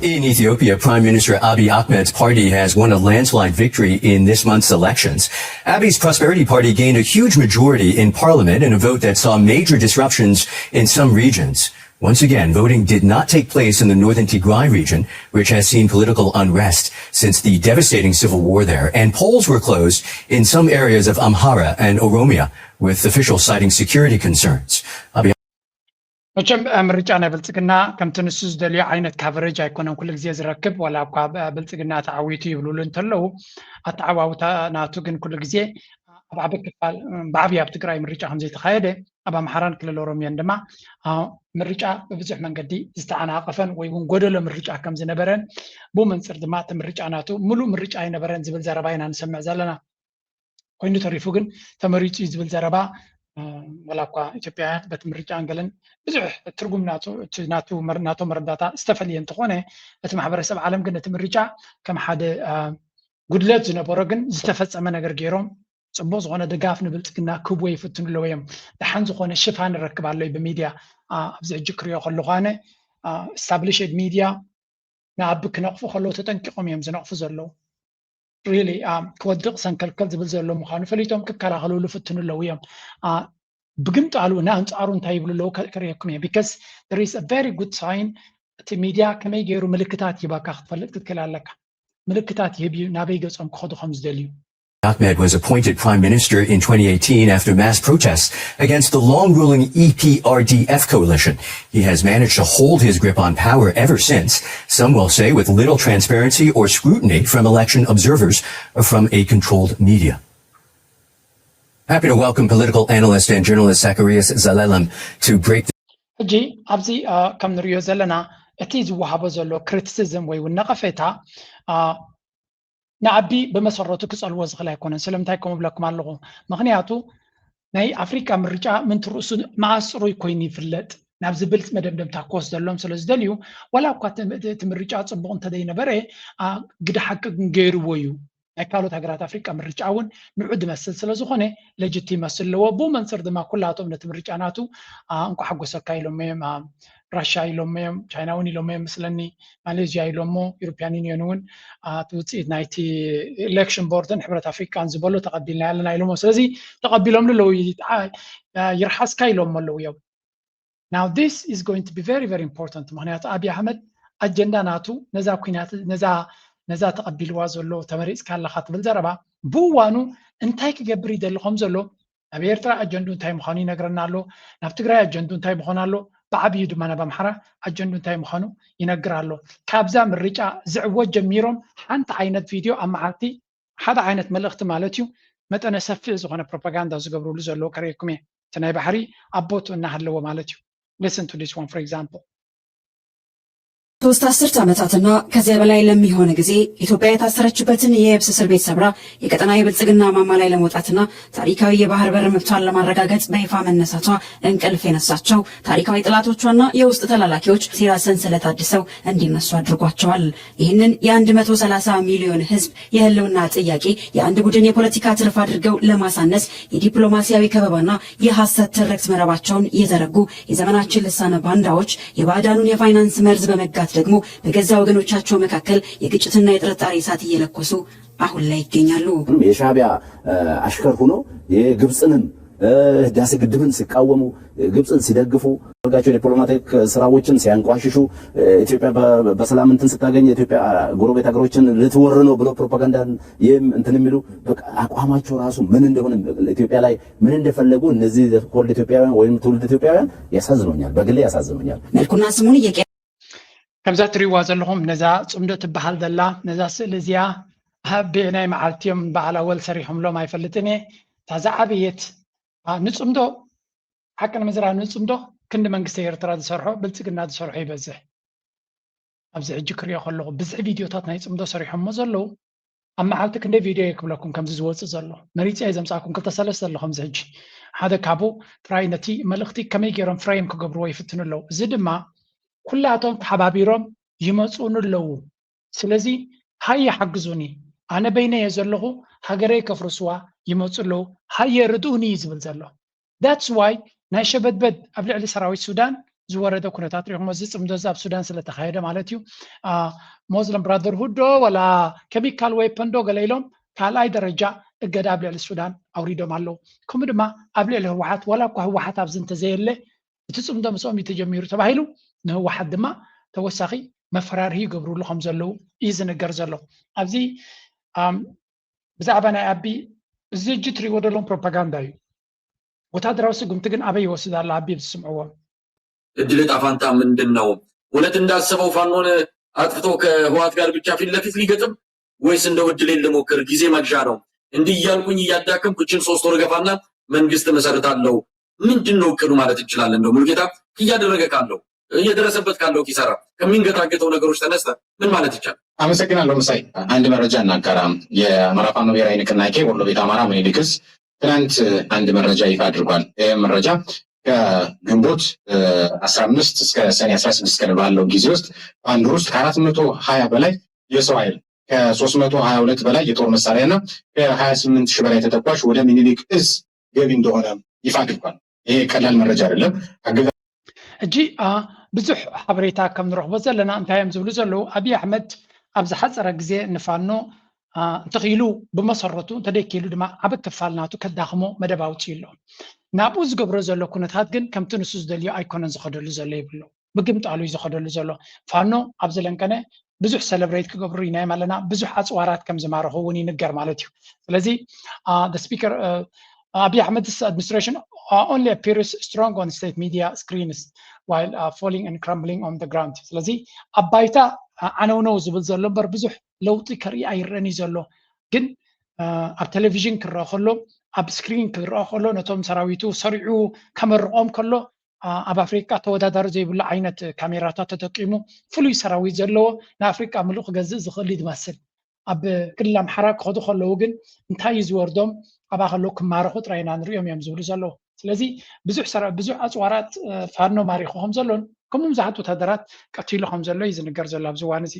In Ethiopia, Prime Minister Abiy Ahmed's party has won a landslide victory in this month's elections. Abiy's Prosperity Party gained a huge majority in parliament in a vote that saw major disruptions in some regions. Once again, voting did not take place in the northern Tigray region, which has seen political unrest since the devastating civil war there, and polls were closed in some areas of Amhara and Oromia, with officials citing security concerns. Abiy መቸም ምርጫ ናይ ብልፅግና ከምቲ ንሱ ዝደልዮ ዓይነት ካቨሬጅ ኣይኮነን ኩሉ ግዜ ዝረክብ። ዋላ እኳ ብልፅግና ተዓዊቱ ይብሉሉ እንተለዉ፣ ኣተዓዋውታ ናቱ ግን ኩሉ ግዜ ኣብ ዓቢ ክፋል ብዓብዪ ኣብ ትግራይ ምርጫ ከምዘይተኻየደ፣ ኣብ ኣምሓራን ክልል ኦሮሚያን ድማ ምርጫ ብብዙሕ መንገዲ ዝተዓናቐፈን ወይ እውን ጎደሎ ምርጫ ከም ዝነበረን፣ ብኡ መንፅር ድማ እቲ ምርጫ ናቱ ምሉእ ምርጫ ኣይነበረን ዝብል ዘረባ ኢና ንሰምዕ ዘለና። ኮይኑ ተሪፉ ግን ተመሪፁ እዩ ዝብል ዘረባ፣ ዋላ እኳ ኢትዮጵያውያን በቲ ምርጫን ገለን ብዙሕ ትርጉም ናቶ መረዳታ ዝተፈለየ እንተኾነ፣ እቲ ማሕበረሰብ ዓለም ግን እቲ ምርጫ ከም ሓደ ጉድለት ዝነበሮ ግን ዝተፈፀመ ነገር ገይሮም ፅቡቅ ዝኾነ ድጋፍ ንብልፅግና ክህብዎ ይፍትኑ ኣለዉ እዮም። ደሓን ዝኾነ ሽፋን ንረክብ ኣሎ ብሚድያ። ኣብዚ ሕጂ ክሪኦ ከለኹ ኣነ፣ ስታብሊሽድ ሚድያ ንኣቢ ክነቕፉ ከለዉ ተጠንቂቖም እዮም ዝነቕፉ ዘለዉ። ሪሊ ክወድቕ ሰንከልከል ዝብል ዘሎ ምዃኑ ፈሊጦም ክከላኸልሉ ፍትኑ ኣለዉ እዮም። ብግምጣሉ ንኣንፃሩ እንታይ ይብሉ ኣለዉ ከርእየኩም እየ። Because there is a very good sign። እቲ ሚድያ ከመይ ገይሩ ምልክታት ይባካ ክትፈልጥ ክትክእል ኣለካ። ምልክታት ይህብ እዩ ናበይ ገፆም ክኸዱ ከም ዝደልዩ። Ahmed was appointed prime minister in twenty eighteen after mass protests against the long-ruling E P R D F coalition. He has managed to hold his grip on power ever since, some will say with little transparency or scrutiny from election observers from a controlled media. Happy to welcome political analyst and journalist Zacharias Zelalem to break. ሕጂ ኣብዚ ከም ንሪኦ ዘለና እቲ ዝወሃቦ ዘሎ ክሪቲሲዝም ወይ እውን ነቐፌታ ንኣቢ ብመሰረቱ ክፀልዎ ዝኽእል ኣይኮነን። ስለምንታይ ከምኡ ብለኩም ኣለኹ? ምኽንያቱ ናይ ኣፍሪቃ ምርጫ ምንቲ ርእሱ መዓስ ፅሩይ ኮይኑ ይፍለጥ ናብ ዝብል መደምደምታ ክወስደሎም ስለ ዝደልዩ፣ ዋላ እኳ እቲ ምርጫ ፅቡቕ እንተዘይነበረ፣ ግደ ሓቂ ግን ገይርዎ እዩ። ናይ ካልኦት ሃገራት ኣፍሪቃ ምርጫ እውን ንዑ ዝመስል ስለ ዝኾነ ለጅት ይመስል ኣለዎ። ብኡ መንፅር ድማ ኩላቶም ነቲ ምርጫ ናቱ እንኳ ሓጎሰካ ኢሎም እዮም። ራሻ ኢሎም እዮም፣ ቻይና እውን ኢሎም እዮም ምስለኒ፣ ማሌዥያ ኢሎሞ፣ ዩሮፒያን ዩኒዮን እውን እቲ ውፅኢት ናይቲ ኤሌክሽን ቦርድን ሕብረት ኣፍሪቃን ዝበሎ ተቐቢልና ኣለና ኢሎሞ። ስለዚ ተቐቢሎም ኣለዉ። ይርሓስካ ኢሎሞ ኣለዉ እዮም። Now this is going to be very very important። ምክንያቱ ኣብይ ኣሕመድ ኣጀንዳ ናቱ ነዛ ኩናት ነዛ ነዛ ተቐቢልዋ ዘሎ ተመሪፅካ ኣለካ ትብል ዘረባ ብእዋኑ እንታይ ክገብር ይደሊ ከም ዘሎ ናብ ኤርትራ ኣጀንዱ እንታይ ምዃኑ ይነግረና ኣሎ። ናብ ትግራይ ኣጀንዱ እንታይ ምዃኑ ኣሎ። ብዓብዩ ድማ ናብ ኣምሓራ ኣጀንዱ እንታይ ምዃኑ ይነግር ኣሎ። ካብዛ ምርጫ ዝዕወት ጀሚሮም ሓንቲ ዓይነት ቪድዮ ኣብ መዓልቲ ሓደ ዓይነት መልእኽቲ ማለት እዩ መጠነ ሰፊሕ ዝኾነ ፕሮፓጋንዳ ዝገብርሉ ዘለዉ ከርእየኩም እየ። እቲ ናይ ባሕሪ ኣቦቱ እናሃለዎ ማለት እዩ። Listen to this one for example. ሶስት አስርት ዓመታትና ከዚያ በላይ ለሚሆን ጊዜ ኢትዮጵያ የታሰረችበትን የየብስ እስር ቤት ሰብራ የቀጠና የብልጽግና ማማ ላይ ለመውጣትና ታሪካዊ የባህር በር መብቷን ለማረጋገጥ በይፋ መነሳቷ እንቅልፍ የነሳቸው ታሪካዊ ጥላቶቿና የውስጥ ተላላኪዎች ሴራ ሰንሰለት አድሰው እንዲነሱ አድርጓቸዋል። ይህንን የ130 ሚሊዮን ህዝብ የህልውና ጥያቄ የአንድ ቡድን የፖለቲካ ትርፍ አድርገው ለማሳነስ የዲፕሎማሲያዊ ከበባና የሐሰት ትርክት መረባቸውን የዘረጉ የዘመናችን ልሳነ ባንዳዎች የባዕዳኑን የፋይናንስ መርዝ በመጋት ደግሞ በገዛ ወገኖቻቸው መካከል የግጭትና የጥርጣሬ እሳት እየለኮሱ አሁን ላይ ይገኛሉ። የሻዕቢያ አሽከር ሆኖ የግብፅንም ህዳሴ ግድብን ሲቃወሙ ግብፅን ሲደግፉ አድርጋቸው ዲፕሎማቲክ ስራዎችን ሲያንቋሽሹ ኢትዮጵያ በሰላም እንትን ስታገኝ ኢትዮጵያ ጎረቤት ሀገሮችን ልትወር ነው ብሎ ፕሮፓጋንዳን ይህም እንትን የሚሉ አቋማቸው ራሱ ምን እንደሆነ ኢትዮጵያ ላይ ምን እንደፈለጉ እነዚህ ኮልድ ኢትዮጵያውያን ወይም ትውልድ ኢትዮጵያውያን ያሳዝኖኛል። በግሌ ያሳዝኖኛል። መልኩና ስሙን እየቀ ከምዛ ትሪዋ ዘለኹም ነዛ ፅምዶ ትበሃል ዘላ ነዛ ስእሊ እዚኣ በየናይ መዓልቲ እዮም በዓል ኣወል ሰሪሖምሎም ኣይፈልጥን እየ። እታ ዝዓበየት ንፅምዶ ሓቂ ንምዝራብ ንፅምዶ ክንዲ መንግስቲ ኤርትራ ዝሰርሖ ብልፅግና ዝሰርሖ ይበዝሕ። ኣብዚ ሕጂ ክሪኦ ከለኹ ብዝሒ ቪድዮታት ናይ ፅምዶ ሰሪሖሞ ዘለዉ ኣብ መዓልቲ ክንደይ ቪድዮ እየ ክብለኩም ከምዚ ዝወፅእ ዘሎ መሪፀ እየ ዘምፃእኩም ክልተ ሰለስተ ኣሎ ከምዚ ሕጂ ሓደ ካብኡ ጥራይ ነቲ መልእኽቲ ከመይ ገይሮም ፍሬም ክገብርዎ ይፍትኑ ኣለዉ። እዚ ድማ ኩላቶም ተሓባቢሮም ይመፁኒ ኣለዉ። ስለዚ ሃየ ሓግዙኒ፣ ኣነ በይነይ እየ ዘለኹ፣ ሃገረይ ከፍርስዋ ይመፁ ኣለዉ፣ ሃየ ርድኡኒ እዩ ዝብል ዘሎ። That's why ናይ ሸበድበድ ኣብ ልዕሊ ሰራዊት ሱዳን ዝወረደ ኩነታት ሪኹሞ፣ እዚ ፅምዶ እዚ ኣብ ሱዳን ስለተኻየደ ማለት እዩ። ሞስለም ብራደርሁድ ዶ ወላ ኬሚካል ዌፐን ዶ ገለ ኢሎም ካልኣይ ደረጃ እገዳ ኣብ ልዕሊ ሱዳን ኣውሪዶም ኣለዉ። ከምኡ ድማ ኣብ ልዕሊ ህወሓት፣ ዋላ እኳ ህወሓት ኣብዚ እንተዘየለ፣ እቲ ፅምዶ ምስኦም እዩ ተጀሚሩ ተባሂሉ፣ ንህወሓት ድማ ተወሳኺ መፈራርሂ ይገብሩሉ ከም ዘለዉ እዩ ዝንገር ዘሎ። ኣብዚ ብዛዕባ ናይ ኣቢ እዚ እጂ ትሪእዎ ዘለኹም ፕሮፓጋንዳ እዩ። ወታደራዊ ስጉምቲ ግን ኣበይ ይወስድ ኣሎ ኣቢ ብትስምዕዎ? እድል ጣፋንታ ምንድን ነው? እውነት እንዳሰበው ፋኖን አጥፍቶ ከህወሓት ጋር ብቻ ፊት ለፊት ሊገጥም ወይስ እንደው እድሌን ልሞክር ጊዜ መግዣ ነው እንዲህ እያልኩኝ እያዳከምኩ እችን ሶስት ወር ገፋና መንግስት መሰርታለሁ? ምንድን ነው እቅዱ ማለት እንችላለን? እንደው ሙሉጌታ እያደረገ ካለው እየደረሰበት ካለው ኪሳራ ከሚንገታገተው ነገሮች ተነስተ ምን ማለት ይቻላል? አመሰግናለሁ መሳይ። አንድ መረጃ እናጋራ። የአማራ ፋኖ ብሔራዊ ንቅናቄ ወሎ ቤት አማራ ምኒልክ ዕዝ ትናንት አንድ መረጃ ይፋ አድርጓል። ይህ መረጃ ከግንቦት አስራ አምስት እስከ ሰኔ አስራ ስድስት ቀን ባለው ጊዜ ውስጥ ባንዶር ውስጥ ከአራት መቶ ሀያ በላይ የሰው ኃይል ከሶስት መቶ ሀያ ሁለት በላይ የጦር መሳሪያ እና ከሀያ ስምንት ሺህ በላይ ተተኳሽ ወደ ምኒልክ እዝ ገቢ እንደሆነ ይፋ አድርጓል። ይሄ ቀላል መረጃ አይደለም። ሕጂ ብዙሕ ሓበሬታ ከም ንረኽቦ ዘለና እንታይ እዮም ዝብሉ ዘለዉ? ኣብይ ኣሕመድ ኣብ ዝሓፀረ ግዜ ንፋኖ እንተኽኢሉ ብመሰረቱ እንተደይክኢሉ ድማ ዓበ ክፋል ናቱ ከዳኽሞ መደብ ኣውፅኡ ኣሎ። ናብኡ ዝገብሮ ዘሎ ኩነታት ግን ከምቲ ንሱ ዝደልዮ ኣይኮነን ዝኸደሉ ዘሎ ይብሎ። ምግምጣሉ እዩ ዝኸደሉ ዘሎ። ፋኖ ኣብ ዝለንቀነ ብዙሕ ሰለብሬት ክገብሩ ኢናዮም ኣለና፣ ብዙሕ ኣፅዋራት ከም ዝማረኹ እውን ይንገር ማለት እዩ። ስለዚ ስፒከር ኣብይ ኣሕመድስ administration only appears strong on state media screens while falling and crumbling on the ground። ስለዚ ኣብ ባይታ ዓነውነው ዝብል ዘሎ እምበር ብዙሕ ለውጢ ከርኢ ኣይረአን እዩ ዘሎ። ግን ኣብ ቴሌቪዥን ክረአ ከሎ፣ ኣብ ስክሪን ክረአ ከሎ፣ ነቶም ሰራዊቱ ሰሪዑ ከመርቖም ከሎ ኣብ ኣፍሪቃ ተወዳዳሪ ዘይብሉ ዓይነት ካሜራታት ተጠቂሙ ፍሉይ ሰራዊት ዘለዎ ንኣፍሪቃ ምሉእ ክገዝእ ዝኽእል እዩ ዝመስል። ኣብ ክልል ኣምሓራ ክኸዱ ከለዉ ግን እንታይ እዩ ዝወርዶም? ኣብኣ ከለዉ ክማረኹ ጥራይ ኢና ንሪኦም እዮም ዝብሉ ዘለዉ። ስለዚ ብዙሕ ሰራ ብዙሕ ኣፅዋራት ፋኖ ማሪኹ ከም ዘሎን ከምኡ ብዙሓት ወታደራት ቀቲሉ ከም ዘሎ እዩ ዝንገር ዘሎ ኣብዚ እዋን እዚ።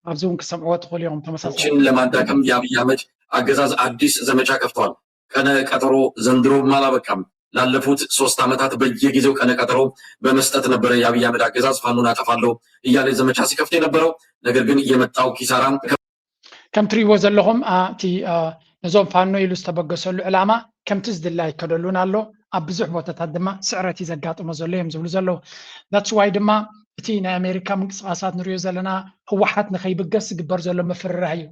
ኣብዚ እውን ክሰምዕዎ ትኽእሉ እዮም። ተመሳሳሊ ችን ለማዳከም የአብይ አህመድ አገዛዝ አዲስ ዘመቻ ከፍቷል። ቀነ ቀጠሮ ዘንድሮም አላበቃም። ላለፉት ሶስት ዓመታት በየጊዜው ቀነ ቀጠሮ በመስጠት ነበረ የአብይ አህመድ አገዛዝ ፋኖን አጠፋለሁ እያለ ዘመቻ ሲከፍት የነበረው። ነገር ግን የመጣው ኪሳራ ከም ትሪእዎ ዘለኹም እቲ ነዞም ፋኖ ኢሉ ዝተበገሰሉ ዕላማ ከምቲ ዝድለ ኣይከደሉን ኣሎ። ኣብ ብዙሕ ቦታታት ድማ ስዕረት እዩ ዘጋጥሞ ዘሎ እዮም ዝብሉ ዘለዉ። That's why ድማ እቲ ናይ ኣሜሪካ ምንቅስቃሳት ንሪኦ ዘለና ህወሓት ንኸይብገስ ዝግበር ዘሎ ምፍርራህ እዩ።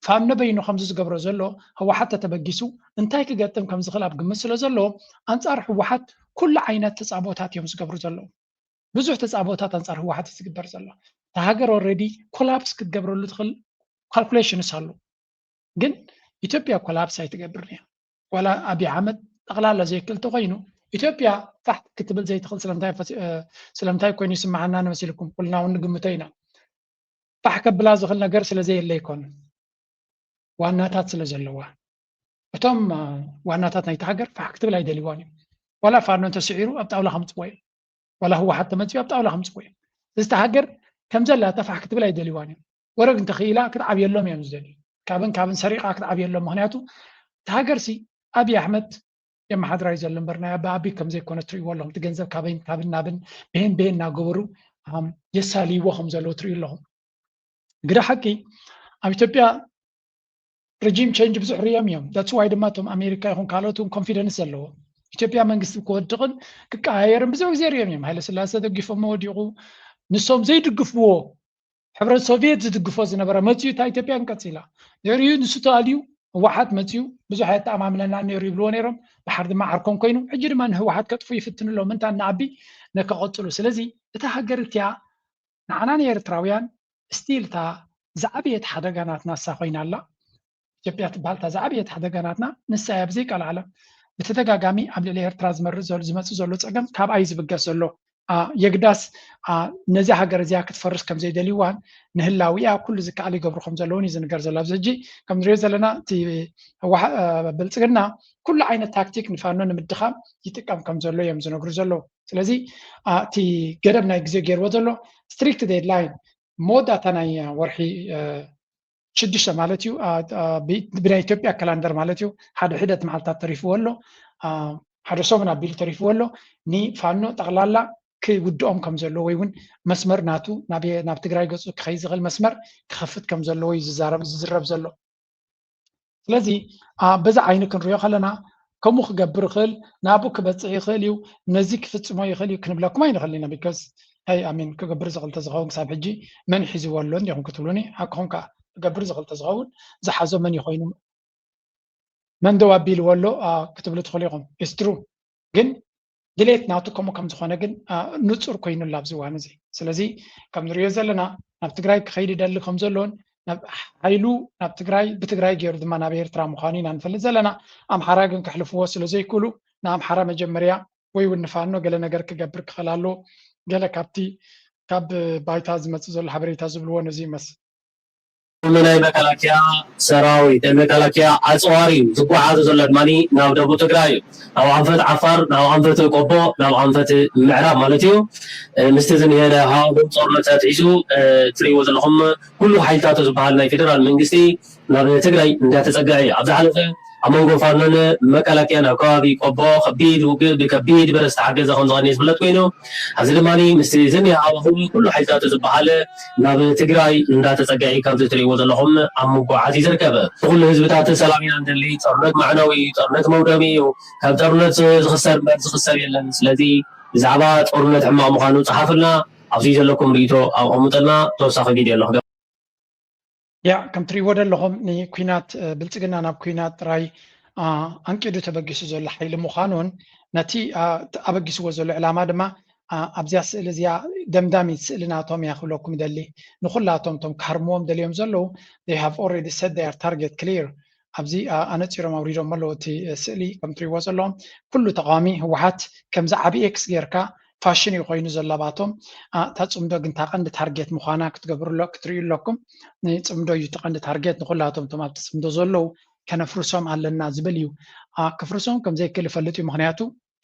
ፋኖ በይኑ ከምዚ ዝገብሮ ዘሎ ህወሓት ተተበጊሱ እንታይ ክገጥም ከም ዝኽእል ኣብ ግምት ስለ ዘለዎ ኣንፃር ህወሓት ኩሉ ዓይነት ተፃቦታት እዮም ዝገብሩ ዘለዉ። ብዙሕ ተፃቦታት ኣንፃር ህወሓት እዩ ዝግበር ዘሎ። እታ ሃገር already ኮላፕስ ክትገብረሉ ትኽእል ካልኩሌሽንስ ኣሎ። ግን ኢትዮጵያ ኮላፕስ ኣይትገብርን እያ። ዋላ ኣብይ ኣሕመድ ጠቕላላ ዘይክእል ተኮይኑ ኢትዮጵያ ፋሕ ክትብል ዘይትኽእል ስለምንታይ ፈ- እ፣ ስለምንታይ ኮይኑ ይስምዓና ንመሲልኩም? ኩልና እውን ንግምቶ ኢና። ፋሕ ከብላ ዝኽእል ነገር ስለ ዘየለ ኣይኮነን። ዋናታት ስለ ዘለዋ። እቶም እ፣ ዋናታት ናይቲ ሃገር ፋሕ ክትብል ኣይደልይዋን እዮም። ዋላ ፋኖ እንተስዒሩ ኣብ ጣውላ ከምፅዎ እዮም። ዋላ ህወሓት ተመፅኡ ኣብ ጣውላ ከምፅዎ እዮም። እዚ እታ ሃገር ከም ዘላ ተፋሕ ክትብል ኣይደልይዋን እዮም። ወረግ እንተኽኢላ ክትዓብየሎም እዮም ዝደልዩ። ካብን ካብን ሰሪቓ ክትዓብየሎም። ምክንያቱ እታ ሃገርሲ ኣብይ ኣሕመድ የመሓድራ እዩ ዘሎ እምበር ናይ ኣባ ኣቢ ከም ዘይኮነ ትርእይዎ ኣለኹም። እቲ ገንዘብ ካበይን ካብን ናብን ብሄን ብሄን እናገበሩ ኣም፣ የሳልይዎ ከም ዘለዉ ትርእዩ ኣለኹም። ግደ ሓቂ ኣብ ኢትዮጵያ ሪጂም ቼንጅ ብዙሕ ርዮም እዮም። That's why ድማ እቶም ኣሜሪካ ይኹን ካልኦት እውን ኮንፊደንስ ዘለዎ ኢትዮጵያ መንግስቲ ክወድቕን ክቀያየርን ብዙሕ ግዜ ርዮም እዮም። ሃይለ ስላሴ ተደጊፎሞ ወዲቑ። ንሶም ዘይድግፍዎ ሕብረት ሶቪየት ዝድግፎ ዝነበረ መፅዩ እታ ኢትዮጵያ እንቀፂላ። ድሕሪኡ ንሱ ተኣልዩ ህወሓት መፅዩ ብዙሕ ኣየተኣማምነና ነይሩ ይብልዎ ነይሮም። ድሓር ድማ ዓርኮም ኮይኑ ሕጂ ድማ ንህወሓት ከጥፉ ይፍትኑ ኣለዉ። ምንታ ንኣቢ ነከቐፅሉ። ስለዚ እታ ሃገር እቲኣ ንዓና ንኤርትራውያን ስቲል እታ ዝዓበየት ሓደጋ ናትና እሳ ኮይና ኣላ። ኢትዮጵያ ትበሃል እታ ዝዓበየት ሓደጋ ናትና ንሳ እያ። ብዘይ ቃል ዓለም ብተደጋጋሚ ኣብ ልዕሊ ኤርትራ ዝመርእ ዘሎ ዝመፅእ ዘሎ ፀገም ካብኣ እዩ ዝብገስ ዘሎ። የግዳስ ነዚ ሃገር እዚኣ ክትፈርስ ከም ዘይደልይዋን ንህላዊኣ ኩሉ ዝከኣል ይገብሩ ከም ዘለውን እዩ ዝንገር ዘሎ። ኣብዚ ሕጂ ከም ንሪኦ ዘለና እቲ ህወሓ- ብልፅግና ኩሉ ዓይነት ታክቲክ ንፋኖ ንምድኻም ይጥቀም ከም ዘሎ እዮም ዝነግሩ ዘለዉ። ስለዚ እቲ ገደብ ናይ ግዜ ገይርዎ ዘሎ ስትሪክት ዴድላይን መወዳእታ ናይ ወርሒ ሽዱሽተ ማለት እዩ። ብናይ ኢትዮጵያ ካላንደር ማለት እዩ። ሓደ ሒደት መዓልታት ተሪፍዎ ኣሎ፣ ሓደ ሰሙን ኣቢሉ ተሪፍዎ ኣሎ። ንፋኖ ጠቕላላ ክውድኦም ከም ዘለዎ ወይ እውን መስመር ናቱ ናብ ትግራይ ገፁ ክኸይ ዝኽእል መስመር ክኸፍት ከም ዘለዎ እዩ ዝዛረብ ዝዝረብ ዘሎ። ስለዚ በዛ ዓይኒ ክንሪኦ ከለና ከምኡ ክገብር ይኽእል፣ ናብኡ ክበፅሕ ይኽእል እዩ፣ ነዚ ክፍፅሞ ይኽእል እዩ ክንብለኩም ኣይንኽእል ኢና። ቢካዝ ይ ኣሚን ክገብር ዝኽእል ተዝኸውን ክሳብ ሕጂ መን ሒዝዎ ኣሎ እንዲኹም ክትብሉኒ፣ ሓቅኹም ከዓ ክገብር ዝኽእል ተዝኸውን ዝሓዞ መን ይኾይኑ መን ደው ኣቢልዎ ኣሎ ክትብሉ ትኽእሉ ኢኹም። ኢስትሩ ግን ድሌት ናቱ ከምኡ ከም ዝኾነ ግን ንፁር ኮይኑላ ኣብዚ እዋን እዚ። ስለዚ ከም ንሪኦ ዘለና ናብ ትግራይ ክኸይድ ይደሊ ከም ዘሎን ሓይሉ ናብ ትግራይ ብትግራይ ገይሩ ድማ ናብ ኤርትራ ምዃኑ ኢና ንፈልጥ ዘለና። ኣምሓራ ግን ከሕልፍዎ ስለ ዘይክእሉ ንኣምሓራ መጀመርያ ወይ እውን ንፋኖ ገለ ነገር ክገብር ክኽእል ኣለዎ። ገለ ካብቲ ካብ ባይታ ዝመፅእ ዘሎ ሓበሬታ ዝብልዎ ነዚ ይመስል። ናይ መከላከያ ሰራዊት ናይ መከላከያ ኣፅዋር እዩ ዝጓዓዙ ዘሎ ድማ ናብ ደቡብ ትግራይ እዩ። ናብ ኣንፈት ዓፋር፣ ናብ ኣንፈት ቆቦ፣ ናብ ኣንፈት ምዕራብ ማለት እዩ። ምስቲ ዝኒሀ ናይ ሃዋህው ጦርነት ተትሒዙ ትሪእዎ ዘለኹም ኩሉ ሓይልታቱ ዝበሃል ናይ ፌደራል መንግስቲ ናብ ትግራይ እንዳተፀግዐ እዩ። ኣብ ዝሓለፈ ኣብ መንጎ ፋኖን መከላከያን ኣብ ከባቢ ቆቦ ከቢድ ውግእ ብከቢድ ብረት ዝተሓገዘ ከም ዝቐነየ ዝፍለጥ ኮይኑ፣ ኣብዚ ድማ ምስቲ ዝኒሀ ሃዋህው ኩሉ ሓይልታቱ ዝበሃል ናብ ትግራይ እንዳተፀግዐ እዩ። ከምዚ ትሪእዎ ዘለኹም ኣብ ምጉዓዝ እዩ ዝርከብ። ንኩሉ ህዝብታት ሰላም ኢና ንደሊ። ጦርነት ማዕነዊ እዩ። ጦርነት መውደሚ እዩ። ካብ ጦርነት ዝኽሰር እምበር ዝኽሰብ የለን። ስለዚ ብዛዕባ ጦርነት ሕማቕ ምዃኑ ፀሓፉልና። ኣብዚ ዘለኩም ርእይቶ ኣቐምጡልና። ተወሳኺ ቪድዮ ኣሎ ክገብር። ያ ከም ትሪእዎ ዘለኹም ንኩናት ብልፅግና ናብ ኩናት ጥራይ ኣንቂዱ ተበጊሱ ዘሎ ሓይሊ ምዃኑን ነቲ ኣበጊስዎ ዘሎ ዕላማ ድማ ኣብዚኣ ስእሊ እዚኣ ደምዳሚት ስእሊ ናቶም እያ ክብለኩም ይደሊ። ንኩላቶም እቶም ክሃርምዎም ደልዮም ዘለዉ they have already set their target clear። ኣብዚ ኣነፂሮም ኣውሪዶም ኣለዉ እቲ ስእሊ ከም ትሪእዎ ዘለኹም ኩሉ ተቃዋሚ ህወሓት ከምዚ ዓብዪ ኤክስ ጌርካ ፋሽን እዩ ኮይኑ ዘሎ ኣባቶም። እታ ፅምዶ ግን እታ ቀንዲ ታርጌት ምዃና ክትገብሩ ክትርእዩ ኣለኩም። ንፅምዶ እዩ እቲ ቀንዲ ታርጌት። ንኩላቶም እቶም ኣብቲ ፅምዶ ዘለዉ ከነፍርሶም ኣለና ዝብል እዩ። ክፍርሶም ከም ዘይክእል ይፈልጥ እዩ። ምክንያቱ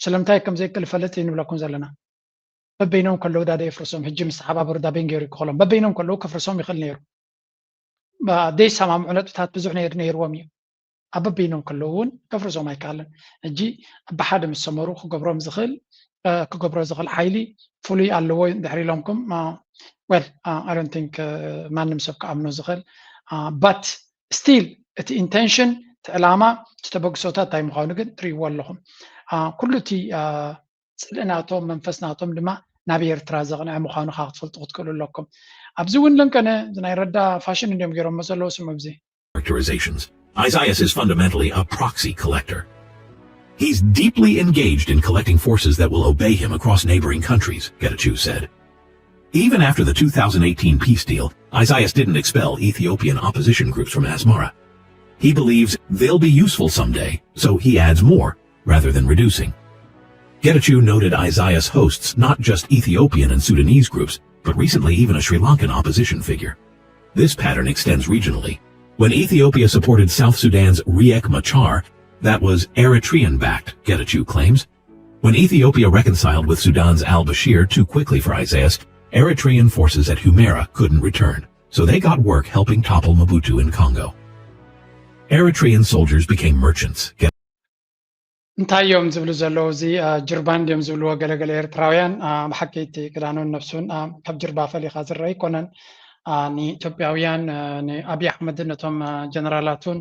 ስለምንታይ ከም ዘይክእል ይፈልጥ እዩ ንብለኩም ዘለና። በበይኖም ከለዉ ዳ የፍርሶም። ሕጂ ምስ ተሓባበሩ ዳ በይን ገይሩ ይክእሎም። በበይኖም ከለዉ ክፍርሶም ይኽእል ነይሩ። ዘይሰማምዑ ነጥብታት ብዙሕ ነይሩ ነይርዎም እዩ። ኣብ በበይኖም ከለዉ እውን ከፍርሶም ኣይከኣልን። ሕጂ ብሓደ ምስ ሰመሩ ክገብሮም ዝኽእል ክገብሮ ዝኽእል ሓይሊ ፍሉይ ኣለዎ ድሕሪ ኢሎምኩም well I don't think ማንም ሰብ ክኣምኖ ዝኽእል but still እቲ ኢንቴንሽን እቲ ዕላማ እቲ ተበግሶታት እንታይ ምዃኑ ግን ትርእይዎ ኣለኹም። ኩሉ እቲ ፅልኢ ናቶም መንፈስ ናቶም ድማ ናብ ኤርትራ ዘቕንዐ ምዃኑ ከዓ ክትፈልጡ ክትክእሉ ኣለኩም። ኣብዚ እውን ለንቀነ ናይ ረዳ ፋሽን እንዲዮም ገይሮሞ ዘለዉ ስሙ ብዚ characterizations. Isaias is fundamentally a proxy collector. He's deeply engaged in collecting forces that will obey him across neighboring countries, Getachew said. Even after the two thousand eighteen peace deal, Isaias didn't expel Ethiopian opposition groups from Asmara. He believes they'll be useful someday, so he adds more rather than reducing. Getachew noted Isaias hosts not just Ethiopian and Sudanese groups, but recently even a Sri Lankan opposition figure. This pattern extends regionally. When Ethiopia supported South Sudan's Riek Machar, that was Eritrean-backed, Getachew claims. When Ethiopia reconciled with Sudan's al-Bashir too quickly for Isaias, Eritrean forces at Humera couldn't return, so they got work helping topple Mobutu in Congo. Eritrean soldiers became merchants. እንታይ እዮም ዝብሉ ዘለዉ? እዚ ጅርባ እንድዮም ዝብልዎ ገለገለ ኤርትራውያን። ብሓቂ እቲ ክዳኑን ነብሱን ካብ ጅርባ ፈሊኻ ዝረአ ኣይኮነን። ንኢትዮጵያውያን ንኣብይ ኣሕመድን ነቶም ጀነራላቱን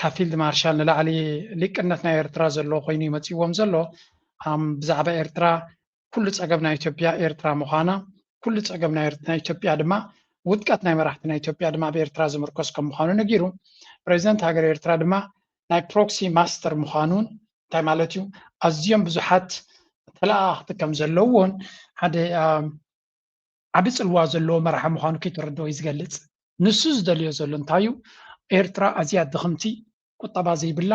ካብ ፊልድ ማርሻል ንላዕሊ ሊቅነት ናይ ኤርትራ ዘለዎ ኮይኑ ይመፅዎም ዘሎ። ብዛዕባ ኤርትራ ኩሉ ፀገም ናይ ኢትዮጵያ ኤርትራ ምዃና፣ ኩሉ ፀገም ናይ ኢትዮጵያ ድማ ውድቀት ናይ መራሕቲ ናይ ኢትዮጵያ ድማ ኣብ ኤርትራ ዝምርኮስ ከም ምዃኑ ነጊሩ። ፕሬዚደንት ሃገር ኤርትራ ድማ ናይ ፕሮክሲ ማስተር ምዃኑን እንታይ ማለት እዩ ኣዝዮም ብዙሓት ተለኣኣኽቲ ከም ዘለውዎን ሓደ ዓቢ ጽልዋ ዘለዎ መራሒ ምዃኑ ከይተረድኦ እዩ ዝገልጽ። ንሱ ዝደልዮ ዘሎ እንታይ እዩ? ኤርትራ ኣዝያ ድኽምቲ፣ ቁጠባ ዘይብላ፣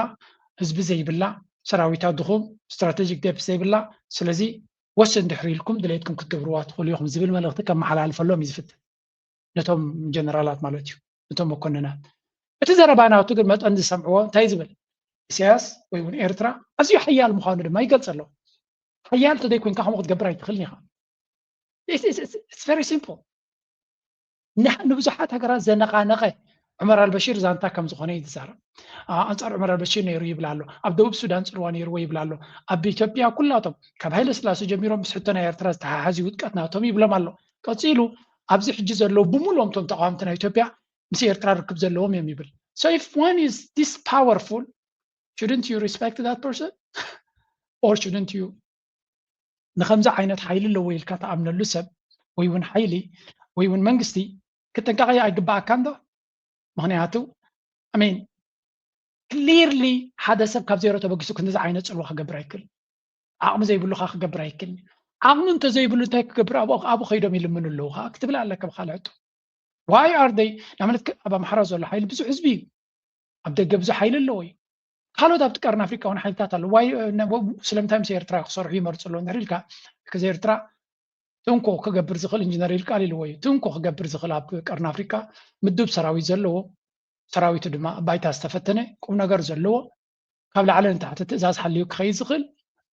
ህዝቢ ዘይብላ፣ ሰራዊታ ድኹም፣ ስትራቴጂክ ዴፕ ዘይብላ፣ ስለዚ ወሰን ድሕሪ ኢልኩም ድሌትኩም ክትገብርዋ ትኽእሉ ኢኹም ዝብል መልእኽቲ ከመሓላልፈሎም እዩ ዝፍትን። ነቶም ጀነራላት ማለት እዩ፣ ነቶም መኮንናት። እቲ ዘረባ ናቱ ግን መጠን ዝሰምዕዎ እንታይ ዝብል? ኢሳያስ ወይ እውን ኤርትራ ኣዝዩ ሓያል ምዃኑ ድማ ይገልጽ ኣሎ። ሓያል ተዘይኮይንካ ከምኡ ክትገብር ኣይትኽእልን ኢኻ። It's very simple። ንብዙሓት ሃገራት ዘነቓነቐ ዑመር ኣልበሺር ዛንታ ከም ዝኾነ እዩ ዝዛረብ። ኣንፃር ዑመር ኣልበሺር ነይሩ ይብል ኣሎ። ኣብ ደቡብ ሱዳን ፅልዋ ነይርዎ ይብል ኣሎ። ኣብ ኢትዮጵያ ኩላቶም ካብ ሃይለ ስላሴ ጀሚሮም ምስ ሕቶ ናይ ኤርትራ ዝተሓሓዚ ውድቀት ናቶም ይብሎም ኣሎ። ቀፂሉ ኣብዚ ሕጂ ዘለዉ ብምሉኦም ቶም ተቃወምቲ ናይ ኢትዮጵያ ምስ ኤርትራ ርክብ ዘለዎም እዮም ይብል። So if one is this powerful, shouldn't you respect that person? Or shouldn't you ንከምዚ ዓይነት ሓይሊ ኣለዎ ኢልካ ተኣምነሉ ሰብ ወይ እውን ሓይሊ ወይ እውን መንግስቲ ክጥንቀቐ ኣይግባኣካን ዶ? ምክንያቱ I mean clearly ሓደ ሰብ ካብ ዜሮ ተበጊሱ ክንዚ ዓይነት ፅልዋ ክገብር ኣይክእል። ዓቕሚ ዘይብሉካ ክገብር ኣይክእል። ዓቕሚ እንተዘይብሉ እንታይ ክገብር ኣብኡ ከይዶም ይልምኑ ኣለዉ ከዓ ክትብል ኣለካ ብካልእ ሕቶ። Why are they ናመለት ኣብ ኣምሓራ ዘሎ ሓይሊ ብዙሕ ህዝቢ እዩ። ኣብ ደገ ብዙሕ ሓይሊ ኣለዎ እዩ። ካልኦት ኣብቲ ቀርኒ ኣፍሪቃ እውን ሓይልታት ኣለዎ። ስለምንታይ ምስ ኤርትራ ክሰርሑ ይመርፁ ኣለዉ እንድሕር ኢልካ ከዚ ኤርትራ ትንኮ ክገብር ዝኽእል ኢንጂነር ይልቃል ኢልዎ እዩ። ትንኮ ክገብር ዝኽእል ኣብ ቀርኒ ኣፍሪቃ ምዱብ ሰራዊት ዘለዎ፣ ሰራዊቱ ድማ ኣብ ባይታ ዝተፈተነ፣ ቁም ነገር ዘለዎ፣ ካብ ላዕሊ ንታሕቲ ትእዛዝ ሓልዩ ክኸይድ ዝኽእል፣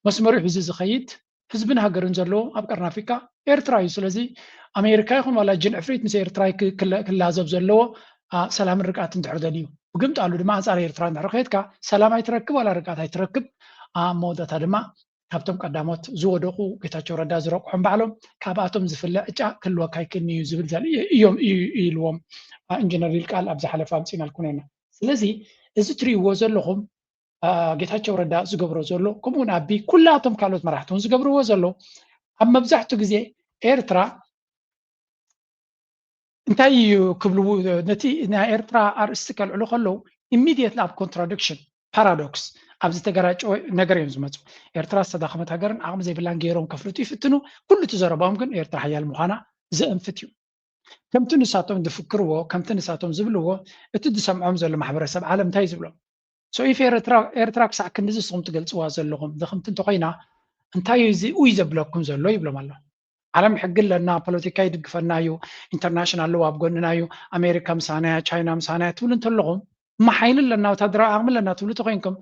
መስመሩ ሒዙ ዝኸይድ፣ ህዝብን ሃገርን ዘለዎ ኣብ ቀርኒ ኣፍሪቃ ኤርትራ እዩ። ስለዚ ኣሜሪካ ይኹን ዋላ ጅን ዕፍሪት ምስ ኤርትራ ክላዘብ ዘለዎ ሰላምን ርግኣት እንድሕር ደልዩ፣ ብግምጣሉ ድማ ኣንፃር ኤርትራ እንድሕር ከይድካ ሰላም ኣይትረክብ ዋላ ርግኣት ኣይትረክብ። ኣብ መወዳእታ ድማ ካብቶም ቀዳሞት ዝወደቁ ጌታቸው ረዳ ዝረቁሖም ባዕሎም ካብኣቶም ዝፍለ ዕጫ ክህልወካ ኣይክእልን እዩ ዝብል ዘርኢ እዮም እዩ ኢልዎም ኢንጂነር ይልቃል ኣብ ዝሓለፈ ኣምፂናልኩም ነና። ስለዚ እዚ ትሪእዎ ዘለኹም ጌታቸው ረዳ ዝገብሮ ዘሎ ከምኡውን ኣቢ ኩላቶም ካልኦት መራሕቲ እውን ዝገብርዎ ዘሎ ኣብ መብዛሕትኡ ግዜ ኤርትራ እንታይ እዩ ክብሉ ነቲ ናይ ኤርትራ ኣርእስቲ ከልዕሉ ከለዉ ኢሚድየትሊ ኣብ ኮንትራዲክሽን ፓራዶክስ ኣብ ዝተገራጨወ ነገር እዮም ዝመፁ። ኤርትራ ዝተዳኸመት ሃገርን ዓቕሚ ዘይብላን ገይሮም ከፍልጡ ይፍትኑ። ኩሉ እቲ ዘረባኦም ግን ኤርትራ ሓያል ምዃና ዘእንፍት እዩ። ከምቲ ንሳቶም ዝፍክርዎ ከምቲ ንሳቶም ዝብልዎ እቲ ዝሰምዖም ዘሎ ማሕበረሰብ ዓለም እንታይ ዝብሎም? So if ኤርትራ ክሳዕ ክንድዚ ንስኹም ትገልፅዋ ዘለኹም ድኽምቲ እንተኮይና እንታይ እዩ እዚ ኡይ ዘብለኩም ዘሎ ይብሎም ኣሎ። ዓለም ሕጊ ኣለና፣ ፖለቲካ ይድግፈና እዩ፣ ኢንተርናሽናል ኣለዉ ኣብ ጎንና እዩ፣ ኣሜሪካ ምሳና እያ፣ ቻይና ምሳና እያ ትብሉ እንተለኹም እማ ሓይሊ ኣለና፣ ወታደራዊ ዓቕሚ ኣለና ትብሉ ተኮይንኩም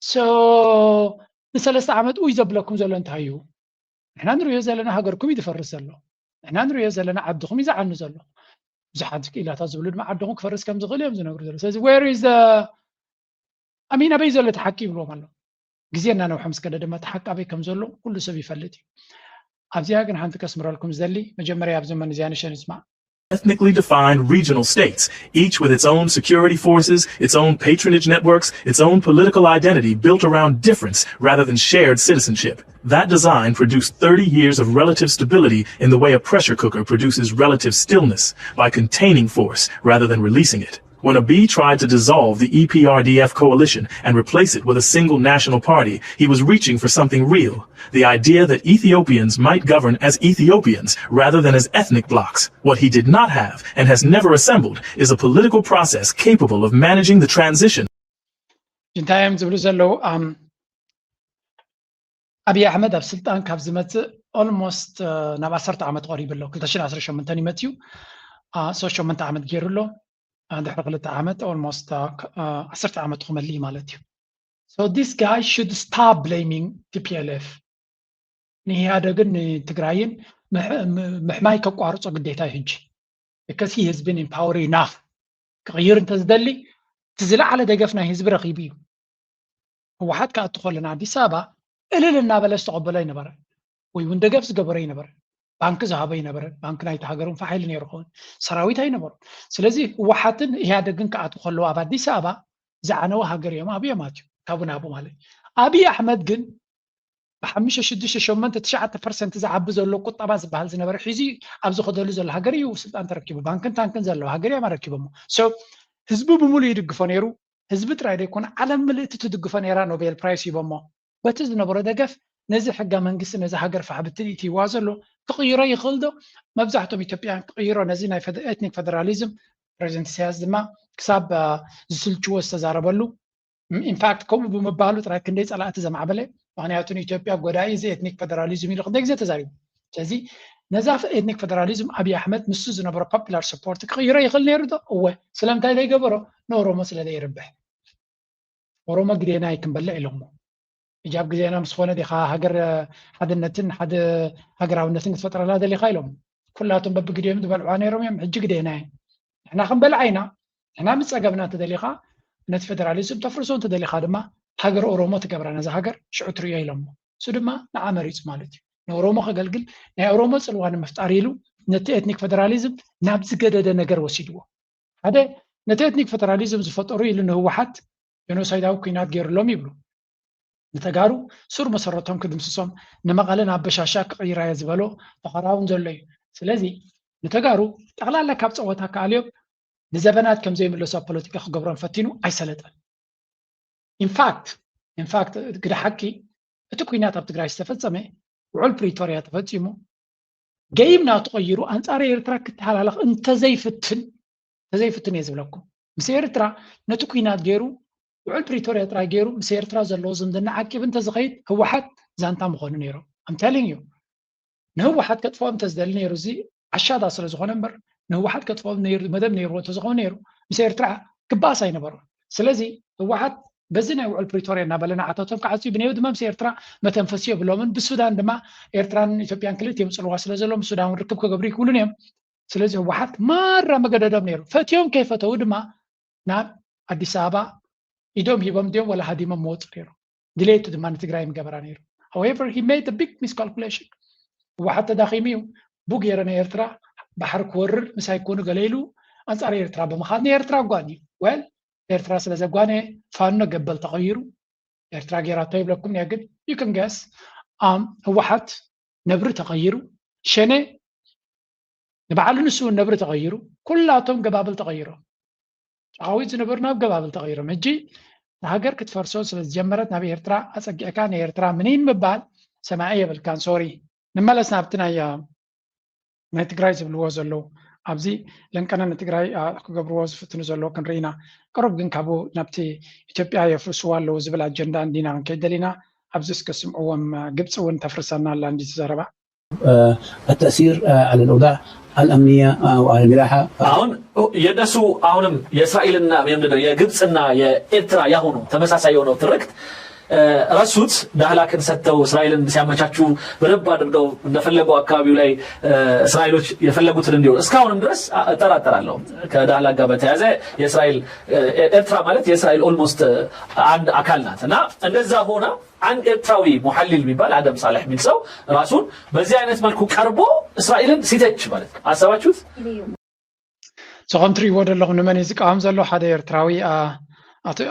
so ንሰለስተ ዓመት ኡይ ዘብለኩም ዘሎ እንታይ እዩ? ንሕና ንሪኦ ዘለና ሃገርኩም እዩ ዝፈርስ ዘሎ። ንሕና ንሪኦ ዘለና ዓድኹም እዩ ዝዓኑ ዘሎ። ብዙሓት ክኢላታት ዝብሉ ድማ ዓድኹም ክፈርስ ከም ዝኽእል እዮም ዝነግሩ ዘሎ። ስለዚ where is the I mean ኣበይ ዘሎ እቲ ሓቂ ይብልዎም ኣሎ። ግዜ እናነውሐ ምስ ከደ ድማ እቲ ሓቂ ኣበይ ከም ዘሎ ኩሉ ሰብ ይፈልጥ እዩ። ኣብዚኣ ግን ሓንቲ ከስምረልኩም ዝደሊ መጀመርያ ኣብ ዘመን እዚኣ ንሸን ይስማዕ ethnically defined regional states, each with its own security forces, its own patronage networks, its own political identity built around difference rather than shared citizenship. That design produced thirty years of relative stability in the way a pressure cooker produces relative stillness, by containing force rather than releasing it. When Abiy tried to dissolve the E P R D F coalition and replace it with a single national party, he was reaching for something real, the idea that Ethiopians might govern as Ethiopians rather than as ethnic blocs. What he did not have and has never assembled is a political process capable of managing the transition. እንታይ እዮም ዝብሉ ዘለዉ? ኣብይ ኣሕመድ ኣብ ስልጣን ካብ ዝመፅእ ኦልሞስት ናብ ዓሰርተ ዓመት ቀሪቡ ኣሎ። ክልተ ሽሕን ዓሰርተ ሸሞንተን ይመፅዩ ሶስት ሸሞንተ ዓመት ገይሩ ኣሎ። ድሕሪ ክልተ ዓመት ኦልሞስት ዓሰርተ ዓመት ክመልእ ማለት እዩ። So this guy should stop blaming T P L F ንኢህኣደግን ንትግራይን ምሕማይ ከቋርፆ ግዴታ እዩ ሕጂ። Because he has been in power enough ክቕይር እንተዝደሊ እቲ ዝለዓለ ደገፍ ናይ ህዝቢ ረኺቡ እዩ። ህወሓት ክኣቱ ከለና ኣዲስ ኣበባ እልል እናበለ ዝተቐበሎ ኣይነበረ ወይ እውን ደገፍ ዝገበረ ኣይነበረ። ባንኪ ዝሃበ ኣይነበረ። ባንኪ ናይቲ ሃገር እውን ሓይሊ ነይሩ ክኸውን ሰራዊት ኣይነበሩ። ስለዚ ህወሓትን ኢህኣደግን ክኣቱ ከለዉ ኣብ ኣዲስ ኣበባ ዝዓነወ ሃገር እዮም ኣብዮም ኣትዩ ካብኡ ናብኡ ማለት እዩ። ኣብይ ኣሕመድ ግን ብሓሙሽተ ሽዱሽተ ሸሞንተ ትሽዓተ ፐርሰንት ዝዓቢ ዘሎ ቁጠባ ዝበሃል ዝነበረ ሒዙ ኣብ ዝኸደሉ ዘሎ ሃገር እዩ ስልጣን ተረኪቡ። ባንክን ታንክን ዘለዎ ሃገር እዮም ኣረኪቦሞ። So ህዝቢ ብምሉእ ይድግፎ ነይሩ። ህዝቢ ጥራይ ዘይኮነ ዓለም ምልእቲ ትድግፎ ነይራ። ኖቤል ፕራይስ ሂቦሞ። በቲ ዝነበሮ ደገፍ ነዚ ሕገ መንግስቲ ነዚ ሃገር ፋሕ ብትን ኢትይዋ ዘሎ ክቕይሮ ይኽእል ዶ? መብዛሕቶም ኢትዮጵያን ክቕይሮ ነዚ ናይ ኤትኒክ ፌደራሊዝም ፕሬዚደንት ኢሳያስ ድማ ክሳብ ዝስልችዎ ዝተዛረበሉ ኢንፋክት ከምኡ ብምባሉ ጥራይ ክንደይ ፀላእቲ ዘማዕበለ። ምክንያቱ ንኢትዮጵያ ጎዳኢ እዚ ኤትኒክ ፌደራሊዝም ኢሉ ክንደይ ግዜ ተዛሪቡ። ስለዚ ነዛ ኤትኒክ ፌደራሊዝም ኣብይ ኣሕመድ ንሱ ዝነበሮ ፖፑላር ሰፖርት ክቕይሮ ይኽእል ነይሩ ዶ? እወ። ስለምንታይ ዘይገበሮ? ንኦሮሞ ስለ ዘይርብሕ። ኦሮሞ ግዴና እዩ ክንበልዕ ኢሎሞ። ሕጂ ኣብ ግዜና ምስ ኾነ ዲኻ ሃገር ሓድነትን ሓደ ሃገራውነትን ክትፈጥረላ ደሊኻ ኢሎም። ኩላቶም በብግዜኦም ዝበልዕዋ ነይሮም እዮም። ሕጂ ግዴና እዩ። ንሕና ክንበልዓ ኢና። ንሕና ምስ ፀገምና እንተደሊኻ ነቲ ፌደራሊዝም ተፍርሶ፣ እንተደሊኻ ድማ ሃገር ኦሮሞ ትገብራ ነዛ ሃገር ሽዑ ትርእዮ ኢሎሞ። እሱ ድማ ንዓ መሪፁ ማለት እዩ። ንኦሮሞ ከገልግል ናይ ኦሮሞ ፅልዋ ንምፍጣር ኢሉ ነቲ ኤትኒክ ፌደራሊዝም ናብ ዝገደደ ነገር ወሲድዎ። ሓደ ነቲ ኤትኒክ ፌደራሊዝም ዝፈጠሩ ኢሉ ንህወሓት ጀኖሳይዳዊ ኩናት ገይሩሎም ይብሉ። ንተጋሩ ሱር መሰረቶም ክድምስሶም፣ ንመቐለ ናብ በሻሻ ክቕይራ እየ ዝበሎ ፈኸራ እውን ዘሎ እዩ። ስለዚ ንተጋሩ ጠቕላላ ካብ ፀወታ ክኣልዮም ንዘበናት ከም ዘይምለሱ ኣብ ፖለቲካ ክገብሮም ፈቲኑ ኣይሰለጠን። ኢንፋክት ኢንፋክት ግደ ሓቂ እቲ ኩናት ኣብ ትግራይ ዝተፈጸመ ውዕል ፕሪቶርያ ተፈጺሙ ገይም ናቱ ቀይሩ ኣንጻር ኤርትራ ክተሃላለኽ እንተዘይፍትን እንተዘይፍትን እየ ዝብለኩም። ምስ ኤርትራ ነቲ ኩናት ገይሩ ውዕል ፕሪቶርያ ጥራይ ገይሩ ምስ ኤርትራ ዘለዎ ዝምድና ዓቂብ እንተዝኸይድ ህወሓት ዛንታ ምኾኑ ነይሮም። ኣምታሊንግ እዩ ንህወሓት ከጥፍኦም እንተዝደሊ ነይሩ እዚ ዓሻዳ ስለ ዝኾነ እምበር ንህወሓት ከጥፍኦም ነይሩ መደብ ነይርዎ እንተዝኾነ ነይሩ ምስ ኤርትራ ክበኣስ ኣይነበሮም። ስለዚ ህወሓት በዚ ናይ ውዕል ፕሪቶርያ እናበለ ንዓታቶም ክዓፅዩ ብነዮ ድማ ምስ ኤርትራ መተንፈሲ የብሎምን። ብሱዳን ድማ ኤርትራን ኢትዮጵያን ክልቲኦም ፅልዋ ስለ ዘሎ ምስ ሱዳን እውን ርክብ ክገብሩ ይክእሉን እዮም። ስለዚ ህወሓት ማራ መገደዶም ነይሩ። ፈትዮም ከይፈተው ድማ ናብ ኣዲስ ኣበባ ኢዶም ሂቦም ድዮም ወላ ሃዲሞም መወፁ ነይሮም። ድሌቱ ድማ ንትግራይ ምገበራ ነይሩ። However, he made a big miscalculation። ህወሓት ተዳኺሙ እዩ ቡ ገይረ ንኤርትራ ባሕሪ ክወርር ምሳይ ኮኑ ገለ ኢሉ ኣንጻር ኤርትራ ብምኻድ ንኤርትራ ኣጓንዩ። Well, ኤርትራ ስለ ዘጓነየ ፋኖ ገበል ተቐይሩ ኤርትራ ገይራቶ ይብለኩም እየ። ግን you can guess፣ ኣም ህወሓት ነብሪ ተቐይሩ፣ ሸኔ ንባዕሉ ንሱ እውን ነብሪ ተቐይሩ፣ ኩላቶም ገባብል ተቐይሮም። ጨቓዊት ዝነበሩ ናብ ገባብል ተቐይሮም። ሕጂ ንሃገር ክትፈርሶ ስለ ዝጀመረት ናብ ኤርትራ ኣጸጊዕካ ንኤርትራ ምኒን ምባል ሰማዒ የብልካን። ሶሪ። ንመለስ ናብቲ ናይ ናይ ትግራይ ዝብልዎ ዘለዉ ኣብዚ ለንቀነ ንትግራይ ክገብርዎ ዝፍትኑ ዘለዉ ክንርኢ ኢና። ቅሩብ ግን ካብኡ ናብቲ ኢትዮጵያ የፍርስዋ ኣለዉ ዝብል ኣጀንዳ እንዲና ክንከይድ ደሊና። ኣብዚ እስከ ስምዕዎም። ግብፂ እውን ተፍርሰና ኣላ እንዲ ዘረባ። التأثير على الأوضاع الأمنية والملاحة. አሁን የእነሱ አሁንም የእስራኤልና ምንድን ነው የግብፅና የኤርትራ ያሁኑ ተመሳሳይ የሆነው ትርክት ረሱት። ዳህላክን ሰጥተው እስራኤልን ሲያመቻቹ በደንብ አድርገው እንደፈለጉ አካባቢው ላይ እስራኤሎች የፈለጉትን እንዲሆን እስካሁንም ድረስ እጠራጠራለሁ። ከዳህላክ ጋር በተያያዘ የእስራኤል ኤርትራ ማለት የእስራኤል almost አንድ አካል ናት እና እንደዛ ሆና አንድ ኤርትራዊ ሙሐሊል የሚባል አደም ሳልሕ የሚል ሰው ራሱን በዚህ አይነት መልኩ ቀርቦ እስራኤልን ሲተች ማለት ነው። አሰባችሁት? ሶ ከም ትርእይዎ ዘለኹም ንመን እዩ ዝቃወም ዘሎ? ሓደ ኤርትራዊ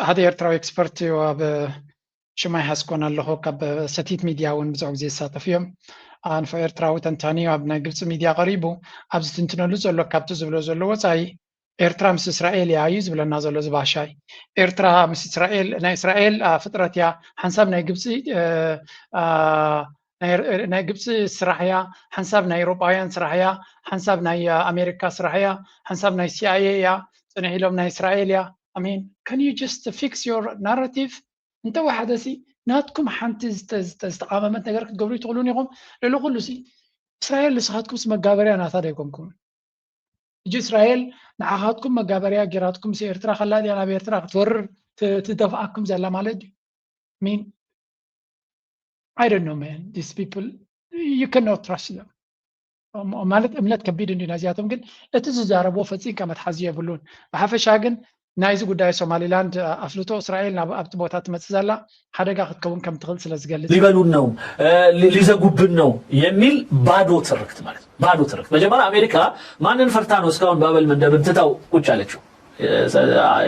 ሓደ ኤርትራዊ ኤክስፐርት እዩ። ኣብ ሽማይ ሓስኮን ኣለኹ ካብ ሰቲት ሚድያ እውን ብዙሕ ግዜ ዝሳተፉ እዮም። ኣንፎ ኤርትራዊ ተንታኒ ኣብ ናይ ግብፂ ሚድያ ቀሪቡ ኣብ ዝትንትነሉ ዘሎ ካብቲ ዝብሎ ዘሎ ወፃኢ ኤርትራ ምስ እስራኤል እያ እዩ ዝብለና ዘሎ ዝባሻይ። ኤርትራ ምስ እስራኤል ናይ እስራኤል ፍጥረት እያ፣ ሓንሳብ ናይ ግብፂ ናይ ግብፂ ስራሕ እያ፣ ሓንሳብ ናይ ኤውሮጳውያን ስራሕ እያ፣ ሓንሳብ ናይ ኣሜሪካ ስራሕ እያ፣ ሓንሳብ ናይ ሲኣይኤ እያ፣ ፅንሕ ኢሎም ናይ እስራኤል እያ። I mean, can you just fix your narrative? እንተወሓደ ሲ ናትኩም ሓንቲ ዝተቓመመት ነገር ክትገብሩ ይትኽእሉን ኢኹም። ልዕሊ ኩሉ ሲ እስራኤል ንስኻትኩምስ መጋበርያ ናታ ዶ ኣይኮንኩምን? ሕጂ እስራኤል ንዓኻትኩም መጋበርያ ጌራትኩም ምስ ኤርትራ ከላ ድያ ናብ ኤርትራ ክትወርር ትደፍኣኩም ዘላ ማለት ድዩ? ሚን I don't know, man. These people, you cannot trust them. ማለት እምነት ከቢድ እንዲ ናዚያቶም ግን እቲ ዝዛረብዎ ፈፂምካ መትሓዚ የብሉን። ብሓፈሻ ግን ናይዚ ጉዳይ ሶማሊላንድ ኣፍልጦ እስራኤል ናብ ኣብቲ ቦታ ትመፅእ ዘላ ሓደጋ ክትከውን ከም ትኽእል ስለ ዝገልጽ ሊበሉን ነው ሊዘጉብን ነው የሚል ባዶ ትርክት ማለት ባዶ ትርክት። መጀመሪያ አሜሪካ ማንን ፈርታ ነው እስካሁን ባበል መንደብን ትታው ቁጭ አለችው?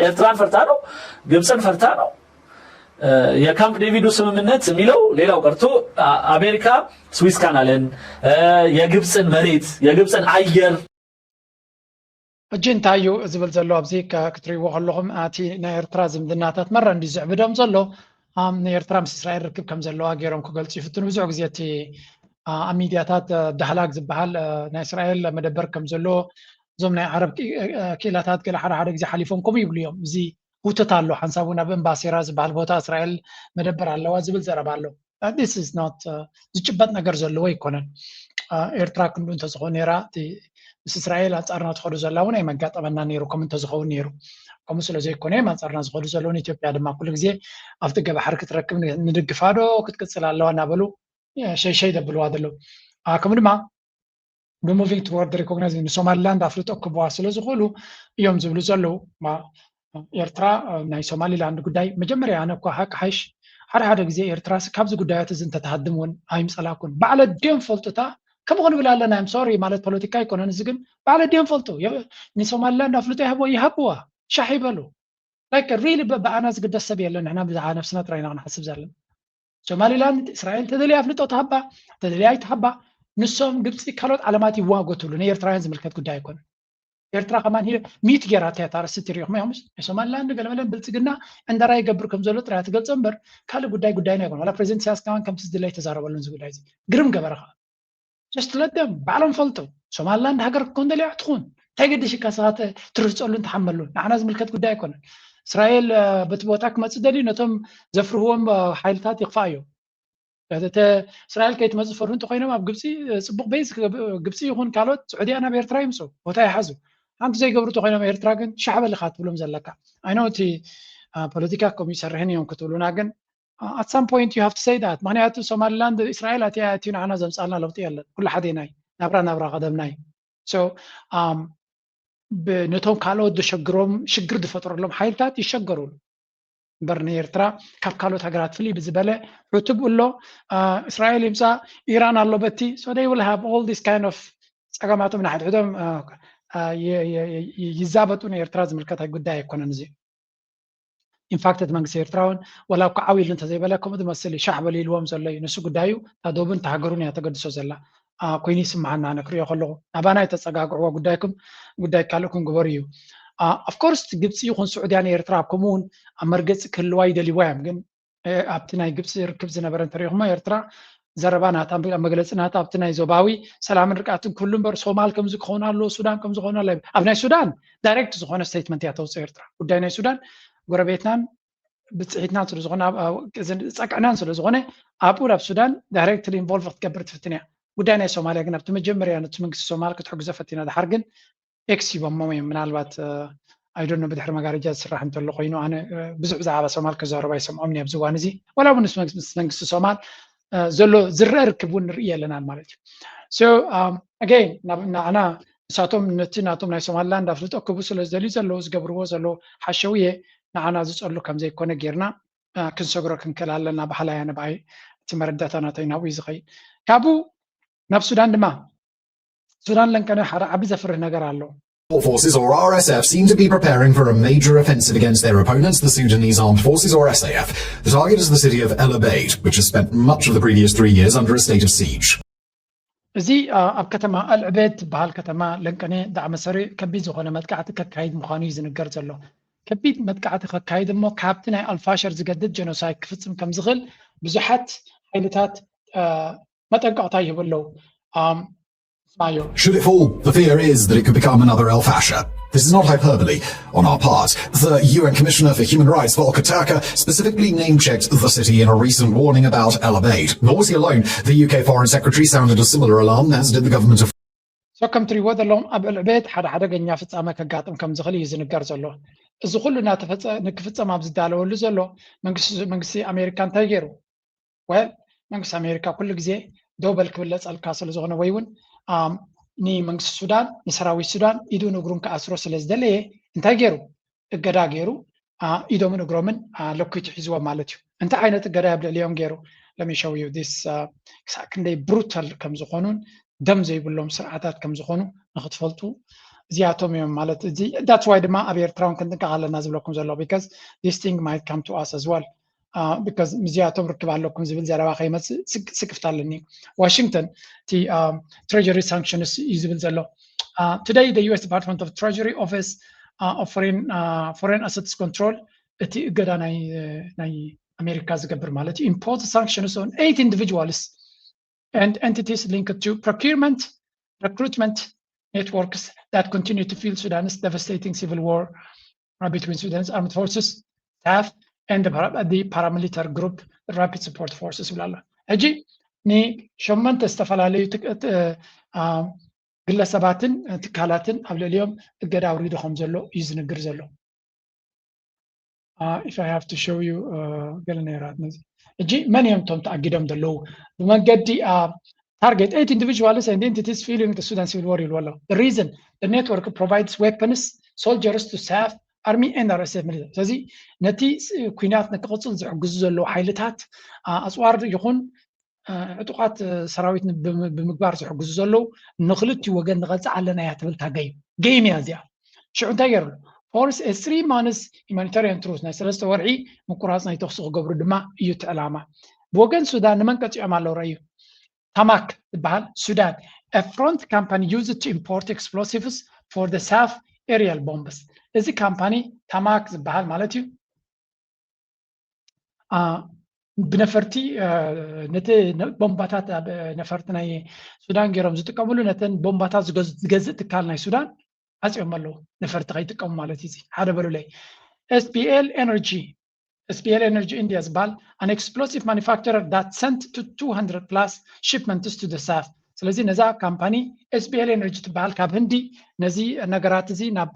ኤርትራን ፈርታ ነው? ግብፅን ፈርታ ነው? የካምፕ ዴቪዱ ስምምነት የሚለው ሌላው ቀርቶ አሜሪካ ስዊስ ካናልን የግብፅን መሬት የግብፅን አየር ሕጂ እንታይ እዩ ዝብል ዘሎ ኣብዚ ክትሪእዎ ከለኹም እቲ ናይ ኤርትራ ዝምድናታት መረ እንዲ ዝዕብዶም ዘሎ ንኤርትራ ምስ እስራኤል ርክብ ከም ዘለዋ ገይሮም ክገልፁ ይፍትኑ። ብዙሕ ግዜ እቲ ኣብ ሚድያታት ዳህላግ ዝበሃል ናይ እስራኤል መደበር ከም ዘሎ እዞም ናይ ዓረብ ክኢላታት ገለ ሓደ ሓደ ግዜ ሓሊፎም ከምኡ ይብሉ እዮም። እዚ ውትት ኣሎ ሓንሳብ እውን ኣብ እምባሴራ ዝበሃል ቦታ እስራኤል መደበር ኣለዋ ዝብል ዘረባ ኣሎ። This is not ዝጭበጥ ነገር ዘለዎ ኣይኮነን። ኤርትራ ክንዱ እንተዝኾን ነራ ምስ እስራኤል ኣንፃርና ትኸዱ ዘላ እውን ኣይመጋጠመና ነይሩ ከም እንተዝኸውን ነይሩ። ከምኡ ስለ ዘይኮነ እዮም ኣንፃርና ዝኸዱ ዘለውን ኢትዮጵያ ድማ ኩሉ ግዜ ኣብቲ ገባሕሪ ክትረክብ ንድግፋ ዶ ክትቅፅል ኣለዋ እናበሉ ሸይሸይ ደብልዋ ዘለዉ። ከምኡ ድማ moving toward recognize ንሶማሊላንድ ኣፍልጦ ክህብዋ ስለ ዝኽእሉ እዮም ዝብሉ ዘለዉ። ኤርትራ ናይ ሶማሊላንድ ጉዳይ መጀመርያ ኣነ እኳ ሓቂ ሓይሽ ሓደ ሓደ ግዜ ኤርትራ ካብዚ ጉዳያት እዚ እንተተሃድም እውን ኣይምፀላኩን። ባዕለ ድዮም ፈልጡታ ከምኡ ክንብል ኣለና እዮም። ሶሪ ማለት ፖለቲካ ኣይኮነን እዚ ግን ባዕለ ድዮም ፈልጡ። ንሶማሊላንድ ኣፍልጦ ይሃብዎ ይሃብዋ ሻሕ ይበሉ። ሪሊ ብኣና ዝግደስ ሰብ የለን። ንሕና ብዛዕባ ነብስና ጥራይ ኢና ክንሓስብ ዘለና። ሶማሊላንድ እስራኤል ተደልያ ኣፍልጦ ትሃባ ተደልያ ኣይትሃባ ንሶም ግብፂ ካልኦት ዓለማት ይዋጎትሉ ንኤርትራውያን ዝምልከት ጉዳይ ኣይኮነን። ኤርትራ ከማን ሂደ ሚት ገይራታ እያ ታረስቲ ትሪኢኹም እዮም። ናይ ሶማሊላንድ ገለመለን ብልፅግና ዕንደራ ይገብር ከም ዘሎ ጥራይ ትገልፆ እምበር ካልእ ጉዳይ ጉዳይና ኣይኮነ። ዋላ ፕሬዚደንት ኢሳያስ ከማን ከምቲ ዝድለ ኣይተዛረበሉን እዚ ጉዳይ እዚ። ግርም ገበረ ከዓ just let them ባዕሎም ፈልጡ። ሶማሊላንድ ሃገር ክትኮን ደልያ ትኹን እንታይ ገድሽካ? ሰባት ትርህፀሉን ትሓመሉን ንዓና ዝምልከት ጉዳይ ኣይኮነን። እስራኤል በቲ ቦታ ክመፅእ ደልዩ ነቶም ዘፍርህዎም ሓይልታት ይኽፋእ እዮም። እስራኤል ከይትመፅእ ፈርሁ እንተኮይኖም ኣብ ግብፂ ፅቡቅ ቤዝ ግብፂ ይኹን ካልኦት ስዑድያ ናብ ኤርትራ ይምፁ ቦታ ይሓዙ። ሓንቲ ዘይገብሩ እንተኮይኖም ኤርትራ ግን ሻዕበል ኢካ ትብሎም ዘለካ። ኣይኖ እቲ ፖለቲካ ከምኡ ይሰርሕን እዮም ክትብሉና ግን at some point you have to say that ምክንያቱ ሶማሊላንድ እስራኤል ኣትያ ኣትዩ ንዓና ዘምፃልና ለውጢ የለን። ኩሉ ሓደናይ ናብራ ናብራ ቀደምናይ ነቶም ካልኦት ዘሸግሮም ሽግር ዝፈጥረሎም ሓይልታት ይሸገሩሉ እምበር ንኤርትራ ካብ ካልኦት ሃገራት ፍልይ ብዝበለ ዕቱብ ኣሎ። እስራኤል ይምፃ ኢራን ኣሎ በቲ so they will have all this kind of ፀገማቶም ንሓድሕዶም ይዛበጡ። ንኤርትራ ዝምልከት ጉዳይ ኣይኮነን እዚ። ኢንፋክት እቲ መንግስቲ ኤርትራ እውን ወላ እኳ ዓው ኢሉ እንተዘይበለ ከምኡ ዝመስል እዩ ሻሕ በሉ ኢልዎም ዘሎ እዩ። ንሱ ጉዳዩ እታ ዶብን እታ ሃገሩን እያ ተገድሶ ዘላ ኮይኑ ይስምዓና። ኣነ ክሪኦ ከለኹ ናባና የተፀጋግዕዎ ጉዳይኩም ጉዳይ ካልእኩም ግበሩ እዩ። ኦፍኮርስ ግብፂ ይኹን ስዑድያ ንኤርትራ ኣብ ከምኡ እውን ኣብ መርገፂ ክህልዋ ይደልይዋ እዮም። ግን ኣብቲ ናይ ግብፂ ርክብ ዝነበረ እንተሪኢኹሞ ኤርትራ ዘረባ ናታ መግለፂ ናታ ኣብቲ ናይ ዞባዊ ሰላምን ርግኣትን ክህሉ እምበር ሶማል ከምዚ ክኸውን ኣለዎ ሱዳን ከምዚ ክኸውን ኣለዎ ኣብ ናይ ሱዳን ዳይሬክት ዝኾነ ስቴትመንት እያ ተውፅኦ ኤርትራ። ጉዳይ ናይ ሱዳን ጎረቤትናን ብፅሒትናን ስለዝኾነ ፀቅዕናን ስለዝኾነ ኣብኡ ናብ ሱዳን ዳይሬክትሊ ኢንቮልቭ ክትገብር ትፍትን እያ። ጉዳይ ናይ ሶማልያ ግን ኣብቲ መጀመርያ ነቲ መንግስቲ ሶማል ክትሕግዞ ፈቲና ድሓር ግን ኤክስ ሂቦሞም እዮም ምናልባት ኣይዶኖ ብድሕሪ መጋረጃ ዝስራሕ እንተሎ ኮይኑ ኣነ ብዙሕ ብዛዕባ ሶማል ከዛረቡ ኣይሰምዖም ኣብዚ እዋን እዚ ዋላ እውን ምስ መንግስቲ ሶማል ዘሎ ዝረአ ርክብ እውን ንርኢ ኣለናን ማለት እዩ። ኣገይን ንዓና ንሳቶም ነቲ ናቶም ናይ ሶማሊላንድ ኣፍልጦ ክቡ ስለ ዝደልዩ ዘለዉ ዝገብርዎ ዘለዉ ሓሸውየ ንዓና ዝፀሉ ከም ዘይኮነ ጌርና ክንሰግሮ ክንክእል ኣለና በሃላይ ኣነ በሃይ እቲ መረዳእታ ናተይ ናብኡ እዩ ዝኸይድ። ካብኡ ናብ ሱዳን ድማ ሱዳን ለንቀነ ሓደ ዓቢ ዘፍርህ ነገር ኣሎ። Forces or R S F seem to be preparing for a major offensive against their opponents, the Sudanese Armed Forces or S A F. The target is the city of El Obeid, which has spent much of the previous three years under a state of siege. እዚ ኣብ ከተማ ኣልዕቤድ ትበሃል ከተማ ለንቀኔ ዳዕመ ሰሪዕ ከቢድ ዝኾነ መጥቃዕቲ ከካይድ ምዃኑ እዩ ዝንገር ዘሎ። ከቢድ መጥቃዕቲ ከካይድ እሞ ካብቲ ናይ ኣልፋሸር ዝገድድ ጀኖሳይድ ክፍፅም ከም ዝኽእል ብዙሓት ሓይልታት መጠንቀቕታ ይህቡ ኣለዉ። Should it fall, the fear is that it could become another El Fasher. This is not hyperbole on our part. The U N Commissioner for Human Rights, Volker Turk, specifically name-checked the city in a recent warning about El Obeid. Nor was he alone. The U K Foreign Secretary sounded a similar alarm, as did the government of So ከም ትሪእዎ ዘለኹም ኣብ ዕልዕቤት ሓደ ሓደገኛ ፍጻመ ከጋጥም ከም ዝኽእል እዩ ዝንገር ዘሎ። እዚ ኩሉ እናተፈጸ ንክፍጸም ኣብ ዝዳለወሉ ዘሎ መንግስቲ ኣሜሪካ እንታይ ገይሩ? ወል መንግስቲ ኣሜሪካ ኩሉ ግዜ ደው በል ክብለፀልካ ስለ ዝኾነ ወይ እውን ንመንግስቲ ሱዳን ንሰራዊት ሱዳን ኢዱን እግሩን ክኣስሮ ስለ ዝደለየ እንታይ ገይሩ? እገዳ ገይሩ ኢዶምን እግሮምን ለኪቱ ሒዝዎም ማለት እዩ። እንታይ ዓይነት እገዳ ኣብ ልዕሊኦም ገይሩ? ለሚሸውዩ ዲስ ክሳዕ ክንደይ ብሩታል ከም ዝኾኑን ደም ዘይብሎም ስርዓታት ከም ዝኾኑ ንክትፈልጡ እዚኣቶም እዮም ማለት እዚ that's why ድማ ኣብ ኤርትራውን ክንጥንቀቕ ኣለና ዝብለኩም ዘሎ because this thing might come to us as well because ምስዚኣቶም ርክብ ኣለኩም ዝብል ዘረባ ከይመፅእ ስክፍታ ኣለኒ። ዋሽንግተን እቲ treasury sanctions እዩ ዝብል ዘሎ። Today the U S Department of Treasury Office of Foreign Foreign Assets Control እቲ እገዳ ናይ ኣሜሪካ ዝገብር ማለት እዩ impose sanctions on eight individuals and entities linked to procurement, recruitment networks that continue to fuel Sudan's devastating civil war between Sudan's armed forces, S A F, and the paramilitary group Rapid Support Forces ይብላሉ። ሕጂ ንሸመንተ ዝተፈላለዩ ግለሰባትን ትካላትን ኣብ ልዕሊኦም እገዳ ኣውሪዱ ከም ዘሎ እዩ ዝንግር ዘሎ። If I have to show you ገለ ነይራት ነዚ ሕጂ መን እዮም እቶም ተኣጊዶም ዘለዉ ብመንገዲ ኣብ Target eight individuals and entities fueling the Sudan civil war ይብሉ ኣለዉ። The reason the network provides weapons, soldiers to SAF, army and R S F military። ስለዚ ነቲ ኩናት ንክቕፅል ዝሕግዙ ዘለዉ ሓይልታት ኣፅዋር ይኹን ዕጡቓት ሰራዊት ብምግባር ዝሕግዙ ዘለዉ ንክልቲኡ ወገን ንቐፅዕ ኣለና እያ ትብል እታ ገይም። ገይም እያ እዚኣ። ሽዑ እንታይ ገይሩ? Force a three months humanitarian truce፣ ናይ ሰለስተ ወርሒ ምቁራፅ ናይ ተኽሲ ክገብሩ ድማ እዩ እቲ ዕላማ። ብወገን ሱዳን ንመን ቀፂዖም ኣለዉ? ረእዩ። ታማክ ዝበሃል ሱዳን a front company used to import explosives for the SAF aerial bombs። እዚ ካምፓኒ ታማክ ዝበሃል ማለት እዩ ብነፈርቲ ነቲ ቦምባታት ኣብ ነፈርቲ ናይ ሱዳን ገይሮም ዝጥቀምሉ ነተን ቦምባታት ዝገዝእ ትካል ናይ ሱዳን ዓፅዮም ኣለዉ። ነፈርቲ ከይጥቀሙ ማለት እዩ። ሓደ በሉለይ። SPL Energy SPL Energy India ዝበሃል an explosive manufacturer that sent to two hundred plus shipments to the SAF። ስለዚ ነዛ ካምፓኒ SPL Energy ትበሃል ካብ ህንዲ ነዚ ነገራት እዚ ናብ